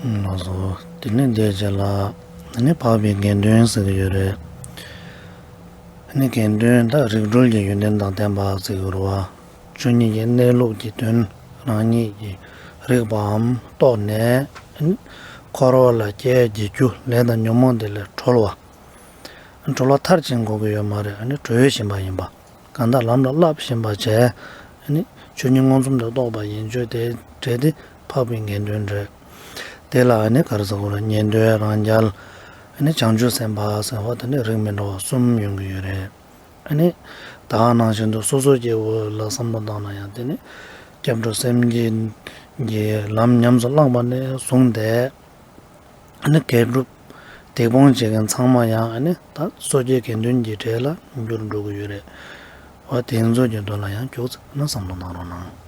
ལགས་སོ། དེ་ནས་འདིའི་རྗེས་ལ་ནི་འཕགས་པའི་དགེ་འདུན་ཟེར་གྱི་ཡོད་རེད། ནི་དགེ་འདུན་ད་རིགས་གྲོལ་གྱི་ཡོན་ཏན་དང་ལྡན་པ་ཟེར་གྱི་རེད་བ། ཆོས་ཉིད་ཀྱི་གནས་ལུགས་ཀྱི་དོན་རང་ཉིད་ཀྱིས་རིག་པའམ་རྟོགས་ནས། འཁོར་བ་ལ་སྐྱེ་བའི་རྒྱུ་ལས་དང་ཉོན་མོངས་དེ་ལས་གྲོལ་བ། གྲོལ་བ་མཐར་ཕྱིན་དགོས་ཀྱི་ཡོད་མ་རེད། ཨ་ནི་གྲོལ་བཞིན་པ་ཡིན་པ། གང་ལྟར་ལམ་ལ་བསླབ་བཞིན་པ་བྱས། ཨ་ནི་ཆོས་ཉིད་མངོན་སུམ་དུ་རྟོགས་པ་ཡིན་ཆོས་དེ་གྲས་དེ་འཕགས་པའི་དགེ་འདུན་རེད། དེ་ལ་ཨ་ནི་ག་རེ་ཟེར་དགོས་རེད། ཉན་ཐོས་རང་རྒྱལ། ཨ་ནི་བྱང་ཆུབ་སེམས་དཔའ་ཟེར་བ་དེ་ནི་རིགས་མི་འདྲ་བ་གསུམ་ཡོང་གི་ཡོད་རེད། ཨ་ནི་ད་ག་ནང་བཞིན་དུ་སོ་སོ་སྐྱེ་བོ་ལ་བསམ་བློ་བཏང་ན་ཡང་དེ་ནི་སྐྱབས་འགྲོ་སེམས་བསྐྱེད་ཀྱི་ལམ་ཉམས་སུ་བླངས་པ་ནས་བཟུང་སྟེ། ཨ་ནི་དགེ་སྒྲུབ་ དེ་སྤོང་བྱེད་མཁན་ཚང་མ་ཡང་ཨ་ནི་ད་སོ་སྐྱེ་དགེ་འདུན་གྱི་གྲས་ལ་འགྱུར་འགྲོ་གི་ཡོད་རེད། འོ་དེ་ཚོ་གི་དོན་ལ་ཡང་ཁྱོད་ཚོ་ན་བསམ་བློ་གནང་རོགས་གནང་།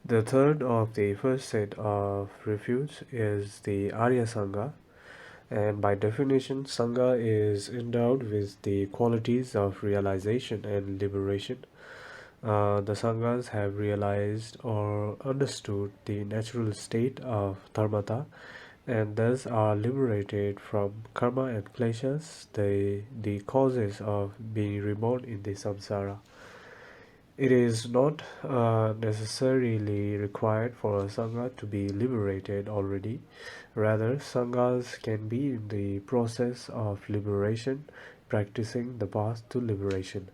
The third of the first set of refuge is the Arya Sangha, and by definition, Sangha is endowed with the qualities of realization and liberation. Uh, the Sanghas have realized or understood the natural state of dharmata and thus are liberated from karma and kleshas, the, the causes of being reborn in the samsara. It is not uh, necessarily required for a Sangha to be liberated already. Rather, Sanghas can be in the process of liberation, practicing the path to liberation.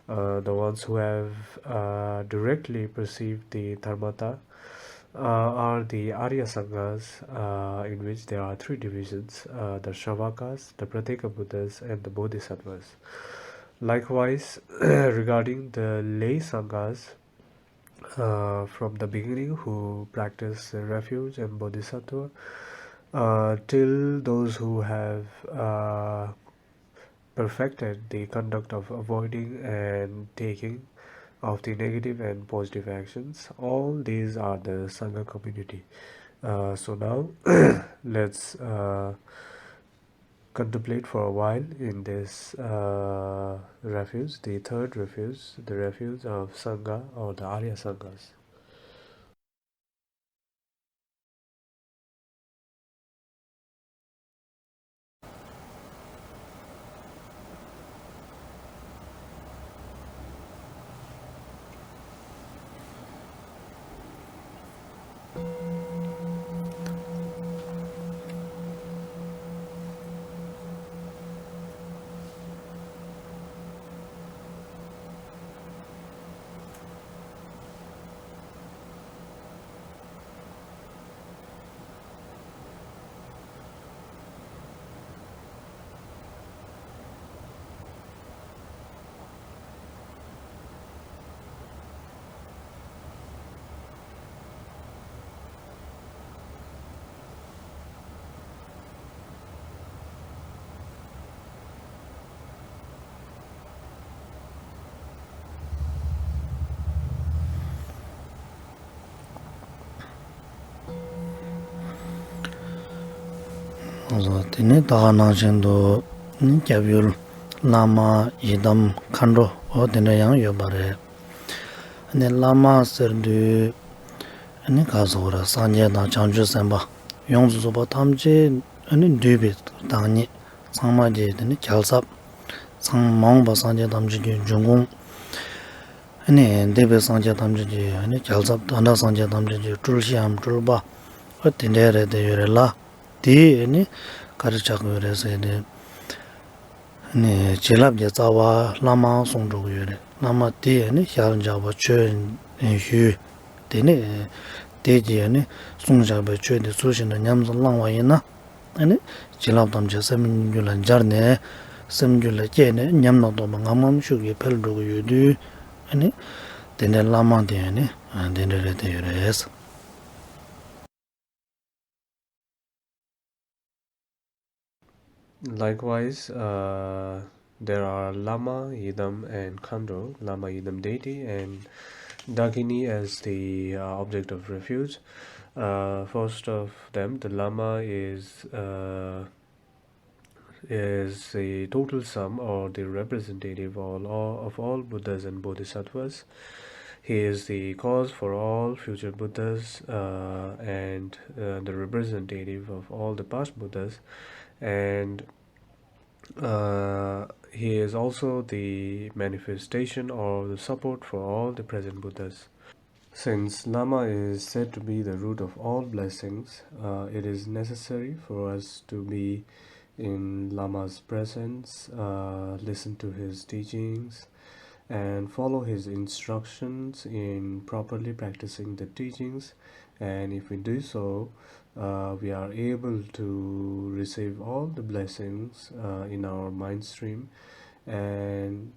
Uh, the ones who have uh, directly perceived the dharmata uh, are the Arya Sanghas, uh, in which there are three divisions, uh, the Shravakas, the Pratyeka Buddhas, and the Bodhisattvas. Likewise, regarding the lay Sanghas, uh, from the beginning who practice refuge and bodhisattva, uh, till those who have uh, perfected the conduct of avoiding and taking of the negative and positive actions. All these are the Sangha community. Uh, so now, let's uh, contemplate for a while in this uh, refuge, the third refuge, the refuge of Sangha or the Arya Sanghas. དེ་ནས་ད་ག་ནང་བཞིན་དུ་ནི་སྐྱབས་ཡུལ་བླ་མ་ཡི་དམ་མཁའ་འགྲོ་འོ་དེ་འདྲ་ཡང་ཡོད་པ་རེད། ཨ་ནི་བླ་མ་ཟེར་དུས་ཨ་ནི་ག་ཟེར་དགོས་རེད། སངས་རྒྱས་དང་བྱང་ཆུབ་སེམས་དཔའ་ཡོངས་སུ་རྫོགས་པ་ཐམས་ཅད་ཨ་ནི་འདུས་པའི་བདག་ཉིད་ཚང་མ་གྱི་དེ་ནི་རྒྱལ་ཚབ། ཚང་མ་འོངས་པ་སངས་རྒྱས་ཐམས་ཅད་ཀྱི་འབྱུང་ཁུངས། ཨ་ནི་འདས་པའི་སངས་རྒྱས་ཐམས་ཅད་ཀྱི་ཨ་ནི་རྒྱལ་ཚབ། ད་ལྟ་སངས་རྒྱས་ཐམས་ཅད་ཀྱི་སྤྲུལ་གཞིའམ་སྤྲུལ་པ་ཨ་དེ་འདྲའི་རེད་དེ་ཡོད་རེད་ལ། དེ་ཨ་ནི་ག་རེ་ཆགས་ཀྱི་ཡོད་རེད་ཟེར་ཏེ། ཨ་ནི་བྱིན་རླབས་ཀྱི་རྩ་བ་བླ་མ་གསུངས་འགྲོ་གི་ཡོད་རེད། བླ་མ་དེ་ཨ་ནི་ཞལ་མཇལ་བ་ཆོས་ཞུས། དེ་ནས་དེ་གྱིས་ཨ་ནི་གསུངས་བཞག་པའི་ཆོས་དེ་ཚུལ་བཞིན་དུ་ཉམས་སུ་བླངས་པ་ཡིན་ན། ཨ་ནི་བྱིན་རླབས་ཐམས་ཅད་སེམས་རྒྱུད་ལ་སྦྱར་ནས་སེམས་རྒྱུད་ལ་སྐྱེས་ནས་ཉམས་སྣང་སྟོང་པ་ངམ་ངམ་ཤུགས་ཀྱིས་འཕེལ་འགྲོ་གི་ཡོད་དུས། ཨ་ནི་དེ་འདྲའི་བླ་མ་དེ་ཨ་ནི་དེ་འདྲ་རེད་དེ་ཡོད་རེད། Likewise, uh, there are Lama, Yidam, and Khandro. Lama, Yidam, deity, and Dakini as the uh, object of refuge. Uh, first of them, the Lama is uh, is the total sum or the representative of all, of all Buddhas and Bodhisattvas. He is the cause for all future Buddhas uh, and uh, the representative of all the past Buddhas. And uh, he is also the manifestation or the support for all the present Buddhas. Since Lama is said to be the root of all blessings, uh, it is necessary for us to be in Lama's presence, uh, listen to his teachings, and follow his instructions in properly practicing the teachings. And if we do so, uh, we are able to receive all the blessings uh, in our mind stream and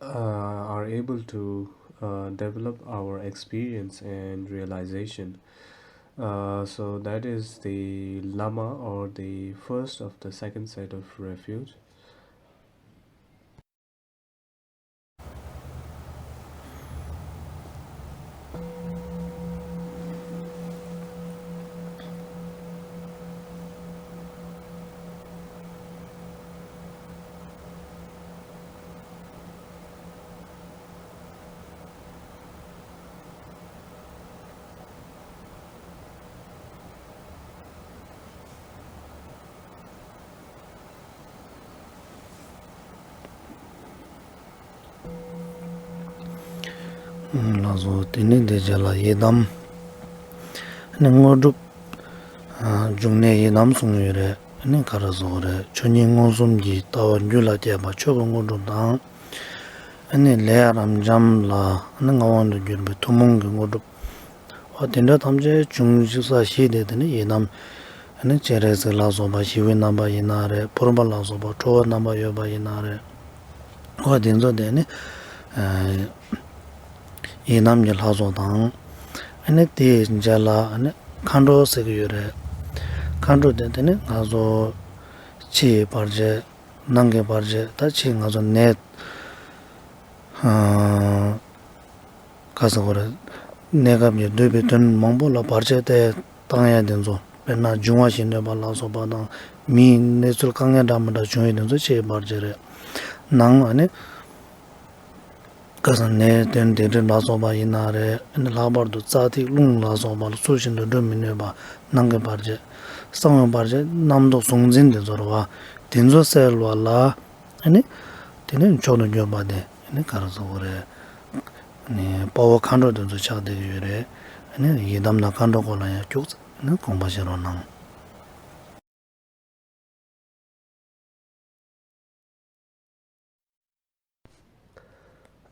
uh, are able to uh, develop our experience and realization. Uh, so that is the Lama, or the first of the second set of refuge. ལགས་སོ། དེ་ནས་དེ་རྗེས་ལ་ཡི་དམ། ཨ་ནི་དངོས་གྲུབ། ཨ། འབྱུང་གནས་ཡི་དམ་གསུངས་ཡོད་རེད། ཨ་ནི་ག་རེ་ཟེར་དགོས་རེད། ཆོས་ཉིད་མངོན་སུམ་གྱི་ལྟ་བ་རྒྱུད་ལ་སྐྱེས་པ་ཆོས་ཀྱི་དངོས་གྲུབ་དང་། ཨ་ནི་ལས་རབ་འབྱམས་ལ་ཨ་ནི་མངའ་དབང་དུ་གྱུར་པའི་ཐུན་མོང་གི་དངོས་གྲུབ། འོ་དེ་འདྲ་ཐམས་ཅད་འབྱུང་འཇིག་ས་བཞི་དེ་དེ་ནི་ཡི་དམ། ཨ་ནི་སྤྱན་རས་གཟིགས་ལ་སོགས་པ་ཞི་བའི་རྣམ་པ་ཡིན་ན་རེད། ཕུར་པ་ལ་སོགས་པ་ཁྲོ་བོའི་རྣམ་པ་ཡོད་པ་ཡིན་ན་རེད། འོ་དེ་ཚོ་དེ་ནི། ཨ། ཡི་དམ་གྱི་ལྷ་ཚོགས་དང་། ཨ་ནི་དེའི་རྗེས་ལ་ཨ་ནི་མཁའ་འགྲོ་ཟེར་གྱི་ཡོད་རེད། མཁའ་འགྲོ་དེ་དེ་ནི་ང་ཚོ་ཕྱི་ཡི་བར་ཆད། ནང་གི་བར་ཆད། ད་ཕྱི་ང་ཚོ་ནད། ཨ། ག་ཟེར་དགོས་རེད། གནས་སྐབས་ཀྱི་འདོད་པའི་དོན་མང་པོ་ལ་བར་ཆད་དེ་བཏང་ཡ་དེ་ཚོ། དཔེར་ན་འབྱུང་བ་བཞིན་གནོད་པ་ལ་སོགས་པ་དང་། མིའི་གནས་ཚུལ་དཀའ་ངལ་འདྲ་མི་འདྲ་བྱུང་ཡ་དེ་ཚོ་ཕྱིའི་བར་ཆད་རེད། ནང་ཨ་ནི། ག་ཟེར། ནད་གདོན་སྡིག་སྒྲིབ་ལ་སོགས་པ་ཡིན་ན་རེད། ཨ་ནི་ལྷག་པར་དུ་རྩ་ཐིག་རླུང་ལ་སོགས་པ་ལ་ཚུལ་བཞིན་དུ་སྒྲུབ་མི་ནུས་པ། ནང་གི་བར་ཆད། གསང་བའི་བར་ཆད། རྣམ་རྟོག་གཟུང་འཛིན་དེ་ཚོ་རེད་བ། དེ་ཚོ་སེལ་བ་ལ། ཨ་ནི། དེ་ནས་མཆོག་ཏུ་གྱུར་པ་དེ་ཨ་ནི་ག་རེ་ཟེར་དགོས་རེད། ཨ་ནི་དཔའ་བོ་མཁའ་འགྲོ་དེ་ཚོ་ཆགས་བསྡད་ཀྱི་ཡོད་རེད། ཨ་ནི་ཡི་དམ་དང་མཁའ་འགྲོ་སྐོར་ལ་ཡང་ཁྱུག་ཙམ་ཨ་ནི་དགོངས་པ་བཞེས་རོགས་གནང་།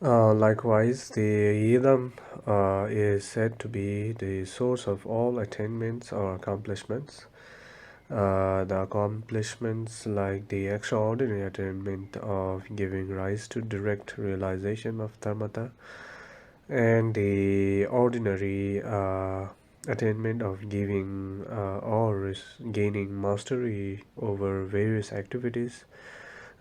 Uh, likewise, the Yidam, uh, is said to be the source of all attainments or accomplishments. Uh, the accomplishments like the extraordinary attainment of giving rise to direct realization of dharmata and the ordinary, uh, attainment of giving, uh, or res- gaining mastery over various activities.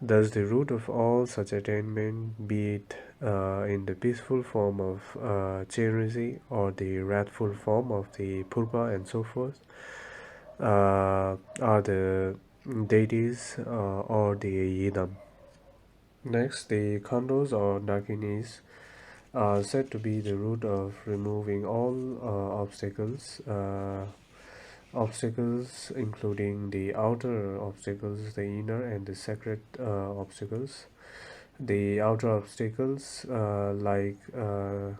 Thus, the root of all such attainment, be it, uh, in the peaceful form of, uh, Chenrezig or the wrathful form of the Purba and so forth, uh, are the deities, uh, or the Yidam. Next, the Khandos or Dakinis are said to be the root of removing all, uh, obstacles, uh, obstacles including the outer obstacles, the inner and the sacred, uh, obstacles. The outer obstacles, uh, like, uh,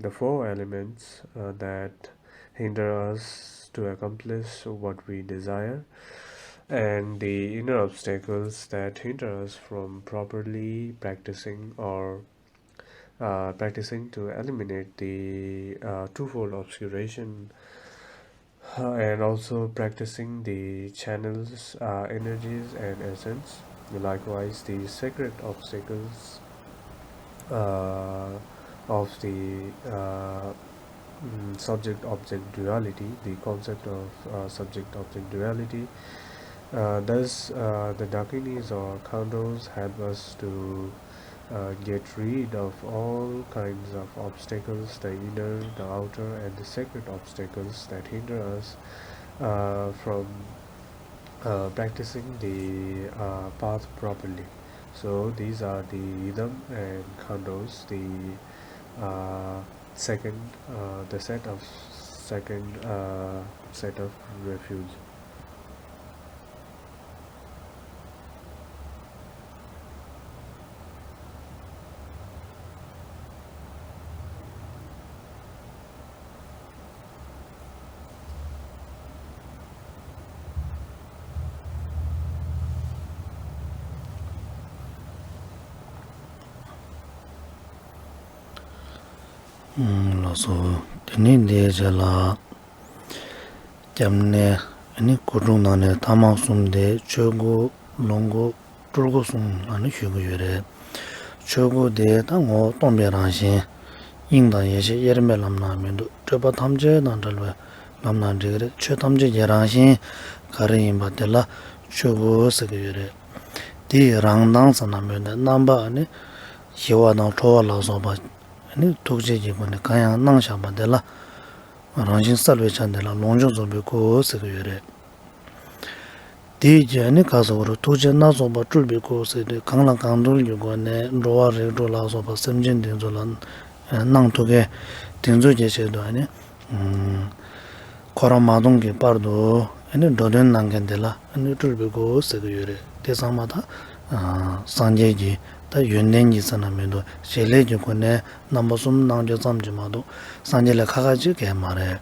the four elements, uh, that hinder us to accomplish what we desire, and the inner obstacles that hinder us from properly practicing or, uh, practicing to eliminate the, uh, twofold obscuration, uh, and also practicing the channels, uh, energies and essence. Likewise, the sacred obstacles, uh, of the, uh, mm, subject-object duality, the concept of, uh, subject-object duality. Uh, thus, uh, the Dakinis or Khandos help us to, uh, get rid of all kinds of obstacles, the inner, the outer, and the sacred obstacles that hinder us, uh, from, uh, practicing the, uh, path properly. So these are the Yidam and Khandos, the, uh, second, uh, the set of second, uh, set of refuge. ལགས་སོ། དེ་ནས་འདིའི་རྗེས་ལ། སྐྱབས་གནས། ཨ་ནི་སྐུ་དྲུང་ནང་ནས་ཐ་མ་གསུམ་དེ་ཆོས་སྐུ། ལོངས་སྐུ། སྤྲུལ་སྐུ་གསུམ་ལ་ནི་ཞུ་གི་ཡོད་རེད། ཆོས་སྐུ་དེ་ད་ངོ་བོ་སྟོང་པའི་རང་བཞིན། དབྱིངས་དང་ཡེ་ཤེས་དབྱེར་མེད་ལམ་སྣ་མི་འདུ་སྤྲོས་པ་ཐམས་ཅད་དང་བྲལ་བའི་ ལབ་ན་འགྲིག་གི་རེད། ཆོས་ཐམས་ཅད་ཀྱི་རང་བཞིན་ག་རེ་ཡིན་པ་དེ་ལ་ཆོས་སྐུ་ཟེར་གྱི་ཡོད་རེད། དེའི་རང་མདངས་ཟེར་ན་མོད་ནས་རྣམ་པ་ནི་ཞི་བ་དང་ཁྲོ་བ་ལ་སོགས་པ་ནི་ཐུགས་རྗེ་གི་སྒོ་ནས་གང་ཡང་སྣང་བཞག་པ་དེ་ལ། རང་བཞིན་གསལ་བའི་ཆ་འདི་ལ་ལོངས་སྤྱོད་རྫོགས་པའི་སྐུ་ཟེར་གྱི་ཡོད་རེད། དེའི་རྗེས་ནི་ག་ཟེར་བ་རེད། ཐུགས་རྗེ་སྣ་ཚོགས་པ་སྤྲུལ་པའི་སྐུ་ཟེར་དུས་གང་ལ་གང་འདུལ་གྱི་སྒོ་ནས་འགྲོ་བ་རིགས་དྲུག་ལ་སོགས་པ་སེམས་ཅན་འདི་ཚོ་ལ་སྣང་ཐུབ་མཁན་དེ་ཚོ་གི་ཆེད་དུ་ནི། འཁོར་བ་མ་སྟོངས་ཀྱི་བར་དུ་ཨ་ནི་འགྲོ་དོན་གནང་མཁན་དེ་ལ་ཨ་ནི་སྤྲུལ་པའི་སྐུ་ཟེར་གྱི་ཡོད་རེད། དེ་ཚང་མ་ད་སངས་རྒྱས་ཀྱི་ད་ཡོན་ཏན་གྱི་ས་ན་མི་འདུག་བྱེད་ལས་ཀྱི་སྒོ་ནས་རྣམ་པ་གསུམ་གནང་རྒྱུ་ཙམ་གྱིས་མ་གཏོགས་སངས་རྒྱས་ལས་ཁ་ཁ་ཅིག་གས་མ་རེད།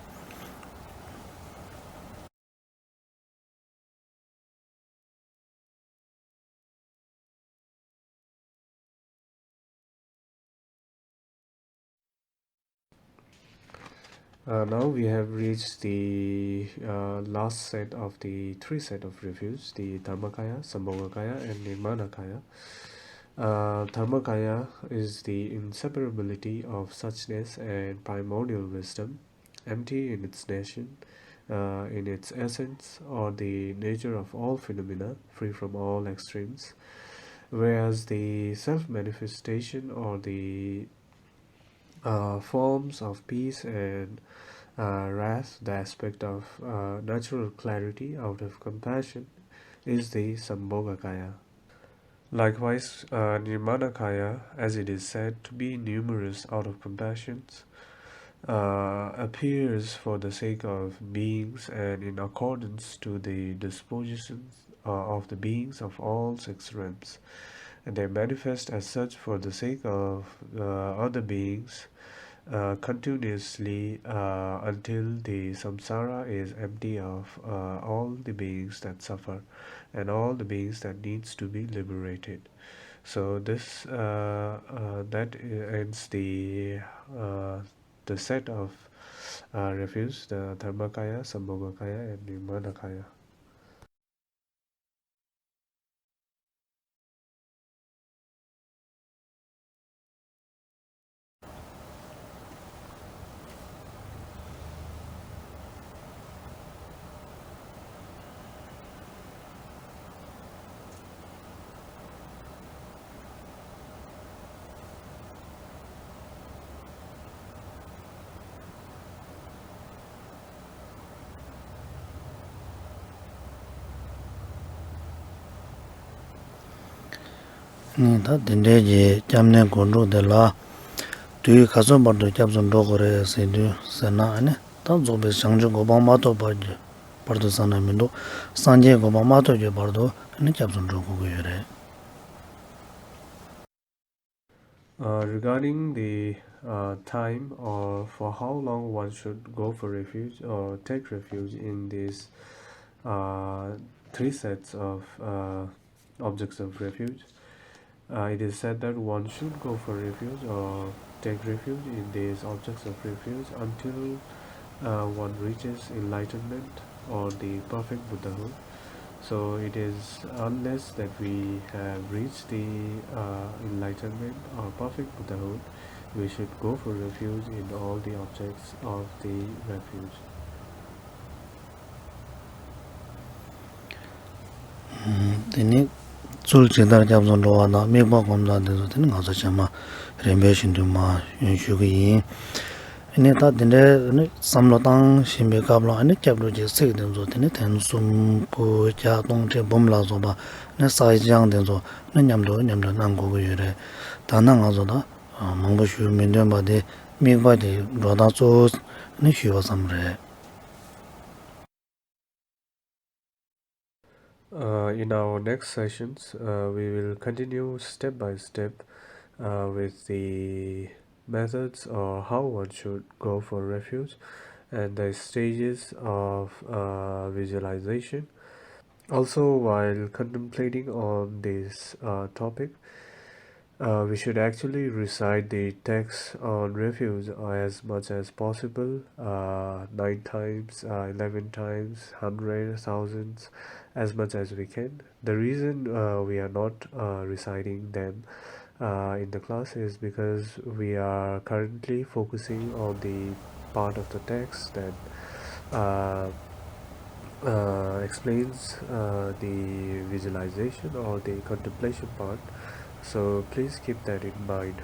Uh, now we have reached the uh, last set of the three set of refuge, the Dharmakaya, Sambhogakaya, and Nirmanakaya. Uh, Dharmakaya is the inseparability of suchness and primordial wisdom, empty in its nation, uh, in its essence, or the nature of all phenomena, free from all extremes, whereas the self manifestation or the uh, forms of peace and uh, wrath, the aspect of uh, natural clarity out of compassion, is the Sambhogakaya. Likewise, uh, Nirmanakaya, as it is said to be numerous out of compassions, uh, appears for the sake of beings and in accordance to the dispositions uh, of the beings of all six realms. And they manifest as such for the sake of uh, other beings uh, continuously uh, until the samsara is empty of uh, all the beings that suffer and all the beings that needs to be liberated. So this uh, uh, that ends the uh, the set of uh, refuge, the Dharmakaya, Sambhogakaya, and Nirmanakaya. ནི་ད་དེ་འདྲའི་གི་སྐྱབས་གནས་སྒོམ་སྒྲུབ་དེ་ལ་དུས་ག་ཚོད་བར་དུ་སྐྱབས་སུ་འགྲོ་དགོས་རེད་ཟེར་དུས་ཟེར་ན་ཨ་ནི་ད་རྫོགས་པའི་བྱང་ཆུབ་གོ་འཕང་མ་ཐོབ་བར་གྱི་བར་དུ་ཟེར་ན་མི་འདུག་སངས་རྒྱས་གོ་འཕང་མ་ཐོབ་ཀྱི་བར་དུ་ཨ་ནི་སྐྱབས་སུ་འགྲོ་དགོས་ཀྱི་ཡོད་རེད། Uh, regarding the uh, time or for how long one should go for refuge or take refuge in these uh, three sets of uh, objects of refuge, uh, it is said that one should go for refuge or take refuge in these objects of refuge until uh, one reaches enlightenment or the perfect Buddhahood. So it is unless that we have reached the uh, enlightenment or perfect Buddhahood, we should go for refuge in all the objects of the refuge. དེ་ནི་ཚུལ་ཇི་ལྟར་སྐྱབས་སུ་འགྲོ་བ་དང་དམིགས་པ་སྒོམ་སྟངས་དེ་ཚོ་དེ་ནི་ང་ཚོ་ཚང་མ་རིམ་པས་བཞིན་དུ་མར་ཞུ་གི་ཡིན། ཨ་ནི་ད་དེ་འདྲའི་ནི་བསམ་བློ་བཏང་བཞིན་པའི་སྐབས་ལ་ཨ་ནི་སྐྱབས་འགྲོ་གི་ཚིག་དེ་ཚོ་དེ་ནི་ཐེངས་གསུམ་དགུ་བརྒྱ་སྟོང་ཁྲི་འབུམ་ལ་སོགས་པ་ནི་བསགས་སྦྱང་དེ་ཚོ་ནི་མཉམ་དུ་མཉམ་དུ་གནང་དགོས་ཀྱི་ཡོད་རེད། ད་ནི་ང་ཚོ་ད་མང་པོ་ཞུ་མི་འདོད་པ་དེ་དམིགས་པ་དེ་འགྲོ་སྟངས་གཙོ་བོ་ནི་ཞུས་པ་ཙམ་རེད། Uh, in our next sessions, uh, we will continue step by step uh, with the methods or how one should go for refuge and the stages of uh, visualization. Also, while contemplating on this uh, topic, uh, we should actually recite the text on refuge as much as possible, uh, nine times, uh, eleven times, hundred, thousands, as much as we can. The reason uh, we are not uh, reciting them uh, in the class is because we are currently focusing on the part of the text that uh, uh, explains uh, the visualization or the contemplation part. So please keep that in mind.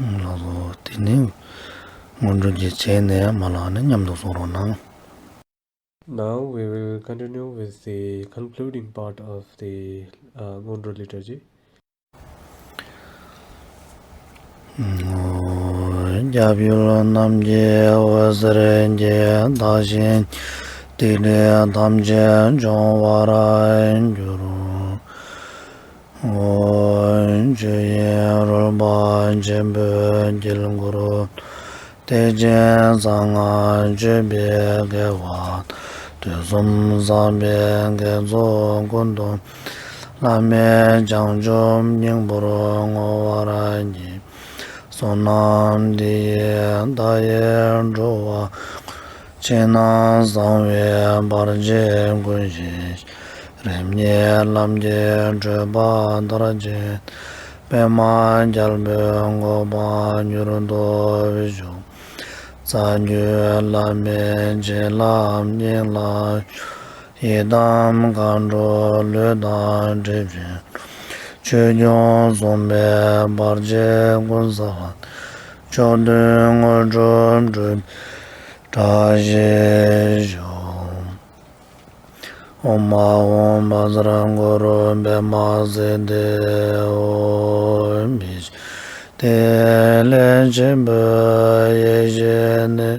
ལགས་སོ། དེ་ནས་སྔོན་འགྲོ་གི་བྱས་ནས་མ་ལག་ནས་མཉམ་དུ་གསུང་རོགས་གནང་། Now we will continue with the concluding part of the uh, Ngondro liturgy. སྐྱབས་ཡུལ་རྣམས་ཀྱི་འོད་ཟེར་གྱིས། བདག་གཞན་དེ་འདྲའི་ཐམས་ཅད་སྐྱོང་བར་འགྱུར། ཆོས་དབྱིངས་རོལ་པ་ཆེན་པོའི་དཀྱིལ་འཁོར། ཐེག་ཆེན་གསང་སྔགས་སྤྱོད་པའི་དགེ་བ། དུས་གསུམ་བསགས་པའི་དགེ་ཚོགས་ཀུན་ཐོབ། བླ་མེད་བྱང་ཆུབ་སྙིང་པོར་བསྔོ་བར་བགྱི། བསོད་ནམས་འདི་ཡིས་བདག་ཡི་འགྲོ་བ། ཕྱི་ནང་གསང་བའི་བར་ཆད་ཀུན་ཞི། རིམ་གཉིས་ལམ་གྱི་བགྲོད་པ་མཐར་ཕྱིན། པདྨ་རྒྱལ་པོའི་གོ་འཕང་མྱུར་ཐོབ་ཤོག། རྩ་བརྒྱུད་བླ་མའི་བྱིན་རླབས་སྙིང་ལ། ཡི་དམ་མཁའ་འགྲོ་ལུས་དང་གྲིབ་ཀྱིས། ཆོས་སྐྱོང་སྲུང་མའི་བར་ཆད་ཀུན་སེལ་བ། མཆོག་ཐུན་དངོས་གྲུབ་འགྲུབ་པའི་བཀྲ་ཤིས་ཤོག། ཨོཾ་ཨཱཿཧཱུྃ་བཛྲ་གུ་རུ་པདྨ་སིདྡྷི་ཧཱུྃ། དེ་ལས་ཆེན་པོའི་ཡེ་ཤེས་ནི།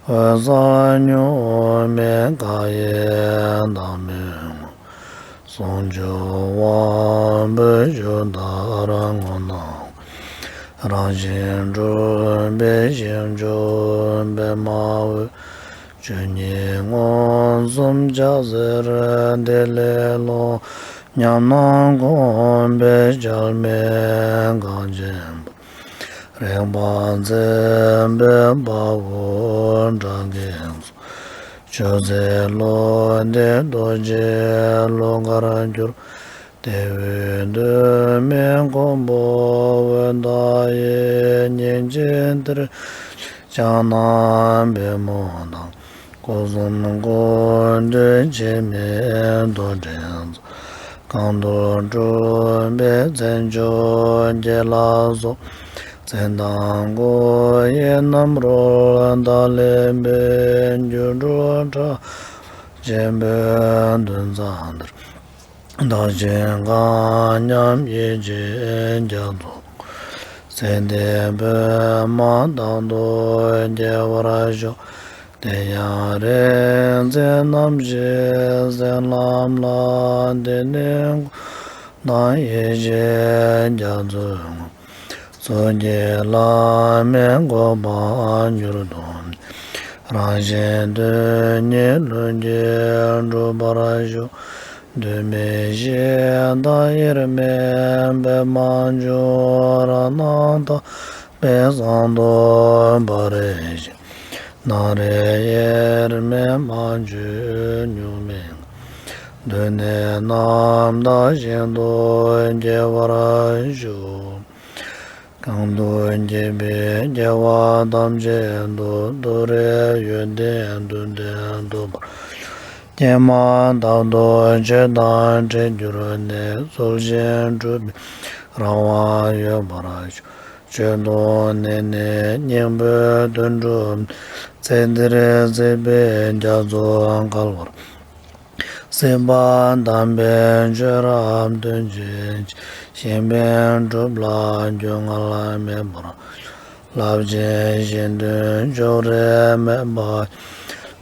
འོད་གསལ་གཉུག་མའི་མཁའ་ཡི་མདངས་མི་ངོམས། ཟུང་འཇུག་དབང་པོའི་ཆུ་ལྟར་ངོ་ན། རང་བཞིན་གྲུབ་པའི་ཞིང་མཆོག་པདྨ་འོད། ཆོས་ཉིད་མངོན་སུམ་འཆར་ཟེར་དེ་ལས་ཀློང་། ཉམས་སྣང་སྒོམ་པའི་འཆར་མེད་གངས་ཅན་པོ། རིག་པ་འཛིན་པའི་དཔའ་བོ་སྒྲ་སྐད་སོགས། ཆོས་མཛད་བློ་འདས་རྡོ་རྗེ་གླུ་གར་གྱུར། དེ་འོད་དུ་མའི་གོང་བུ་འོད་མཐའ་ཡས། སྙིང་རྗེ་གཏེར་ཆེན་ཕྱག་ན་པདྨོ་དང་། སྐུ་གསུམ་ཀུན་འདུས་འཆི་མེད་རྡོར་དྲིལ་མཛོད། གང་འདུལ་སྤྲུལ་པའི་མཚན་མཆོག་བརྒྱད་ལ་སོགས། མཚན་དང་སྐུ་ཡི་རྣམ་རོལ་ཐ་ལེ་པའི། སྒྱུ་འཕྲུལ་དྲ་ཆེན་པོའི་མདུན་ས་འདིར། བདག་གཞན་གང་མཉམ་ཡིད་ཆེས་རྒྱ་མཚོ། ཚེ་འདིའི་པདྨ་རྟག་ཏུ་སྐྱེ་བར་ཤོག། དེ་ཡང་རིག་འཛིན་རྣམ་བཞིའི་སེམས་ལམ་ལ། དེ་ནས་ཀུན་བཟང་ཡེ་ཤེས་རྒྱ་མཚོས་ངོམས། གཙུག་གི་བླ་མའི་གོ་འཕང་མྱུར་ཐོབ་ནས། རང་གཞན་དོན་གཉིས་ལྷུན་གྱིས་འགྲུབ་པར་ཤོག། གདོན་མེད་ཞི་དང་དབྱེར་མེད་པདྨ་འབྱུང་། རང་སྣང་དག་པའི་གསང་ཐོག་སྤ་རི་བཞིན། སྣང་རིག་དབྱེར་མེད་མ་བཅོས་གཉུག་མའི་ངང་། གདོད་ནས་རྣམ་དག་ཞིང་དུ་སྐྱེ་བར་ཤོག། གང་དུ་སྐྱེས་པའི་སྐྱེ་བ་ཐམས་ཅད་དུ། ཏུ་རེ་ཡོན་ཏན་དུ་འདྲེན་ཐོབ་པར་ཤོག། སྐྱེས་མ་ཐག་ཏུ་ཆོས་དང་འཕྲད་གྱུར་ནས། ཚུལ་བཞིན་སྒྲུབ་པའི་རང་དབང་ཡོད་པར་ཤོག། ཆོས་ཐོག་གནས་ནས་སྙིང་པོའི་དོན་སྒྲུབ། ཚེ་འདིར་སྲིད་པའི་རྒྱ་མཚོ་བརྒལ་བར། སྲིད་པ་དམ་པའི་ཆོས་རབ་སྟོན་བྱེད་ཅིང་། གཞན་ཕན་སྒྲུབ་ལ་རྒྱུས་མངའ་མེད་པར། རླབས་ཆེན་གཞན་དོན་ཕྱོགས་རིས་མེད་པ།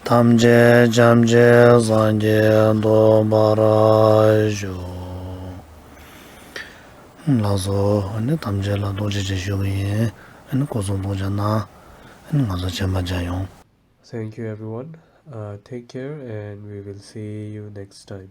ཐམས་ཅད་བྱམས་བརྩེའི་སངས་རྒྱས་ཐོབ་པར་ཤོག། ལགས་སོ། ཨ་ནི་ཐམས་ཅད་ལ་ཐུགས་རྗེ་ཆེ་ཞུ་གི་ཡིན། ཨ་ནི་སྐུ་གཟུགས་ཐུགས་ཅག་གནང་། ཨ་ནི་ང་ཚོ་རྗེས་མ་མཇལ་ཡོང་། Thank you everyone. Uh, take care and we will see you next time.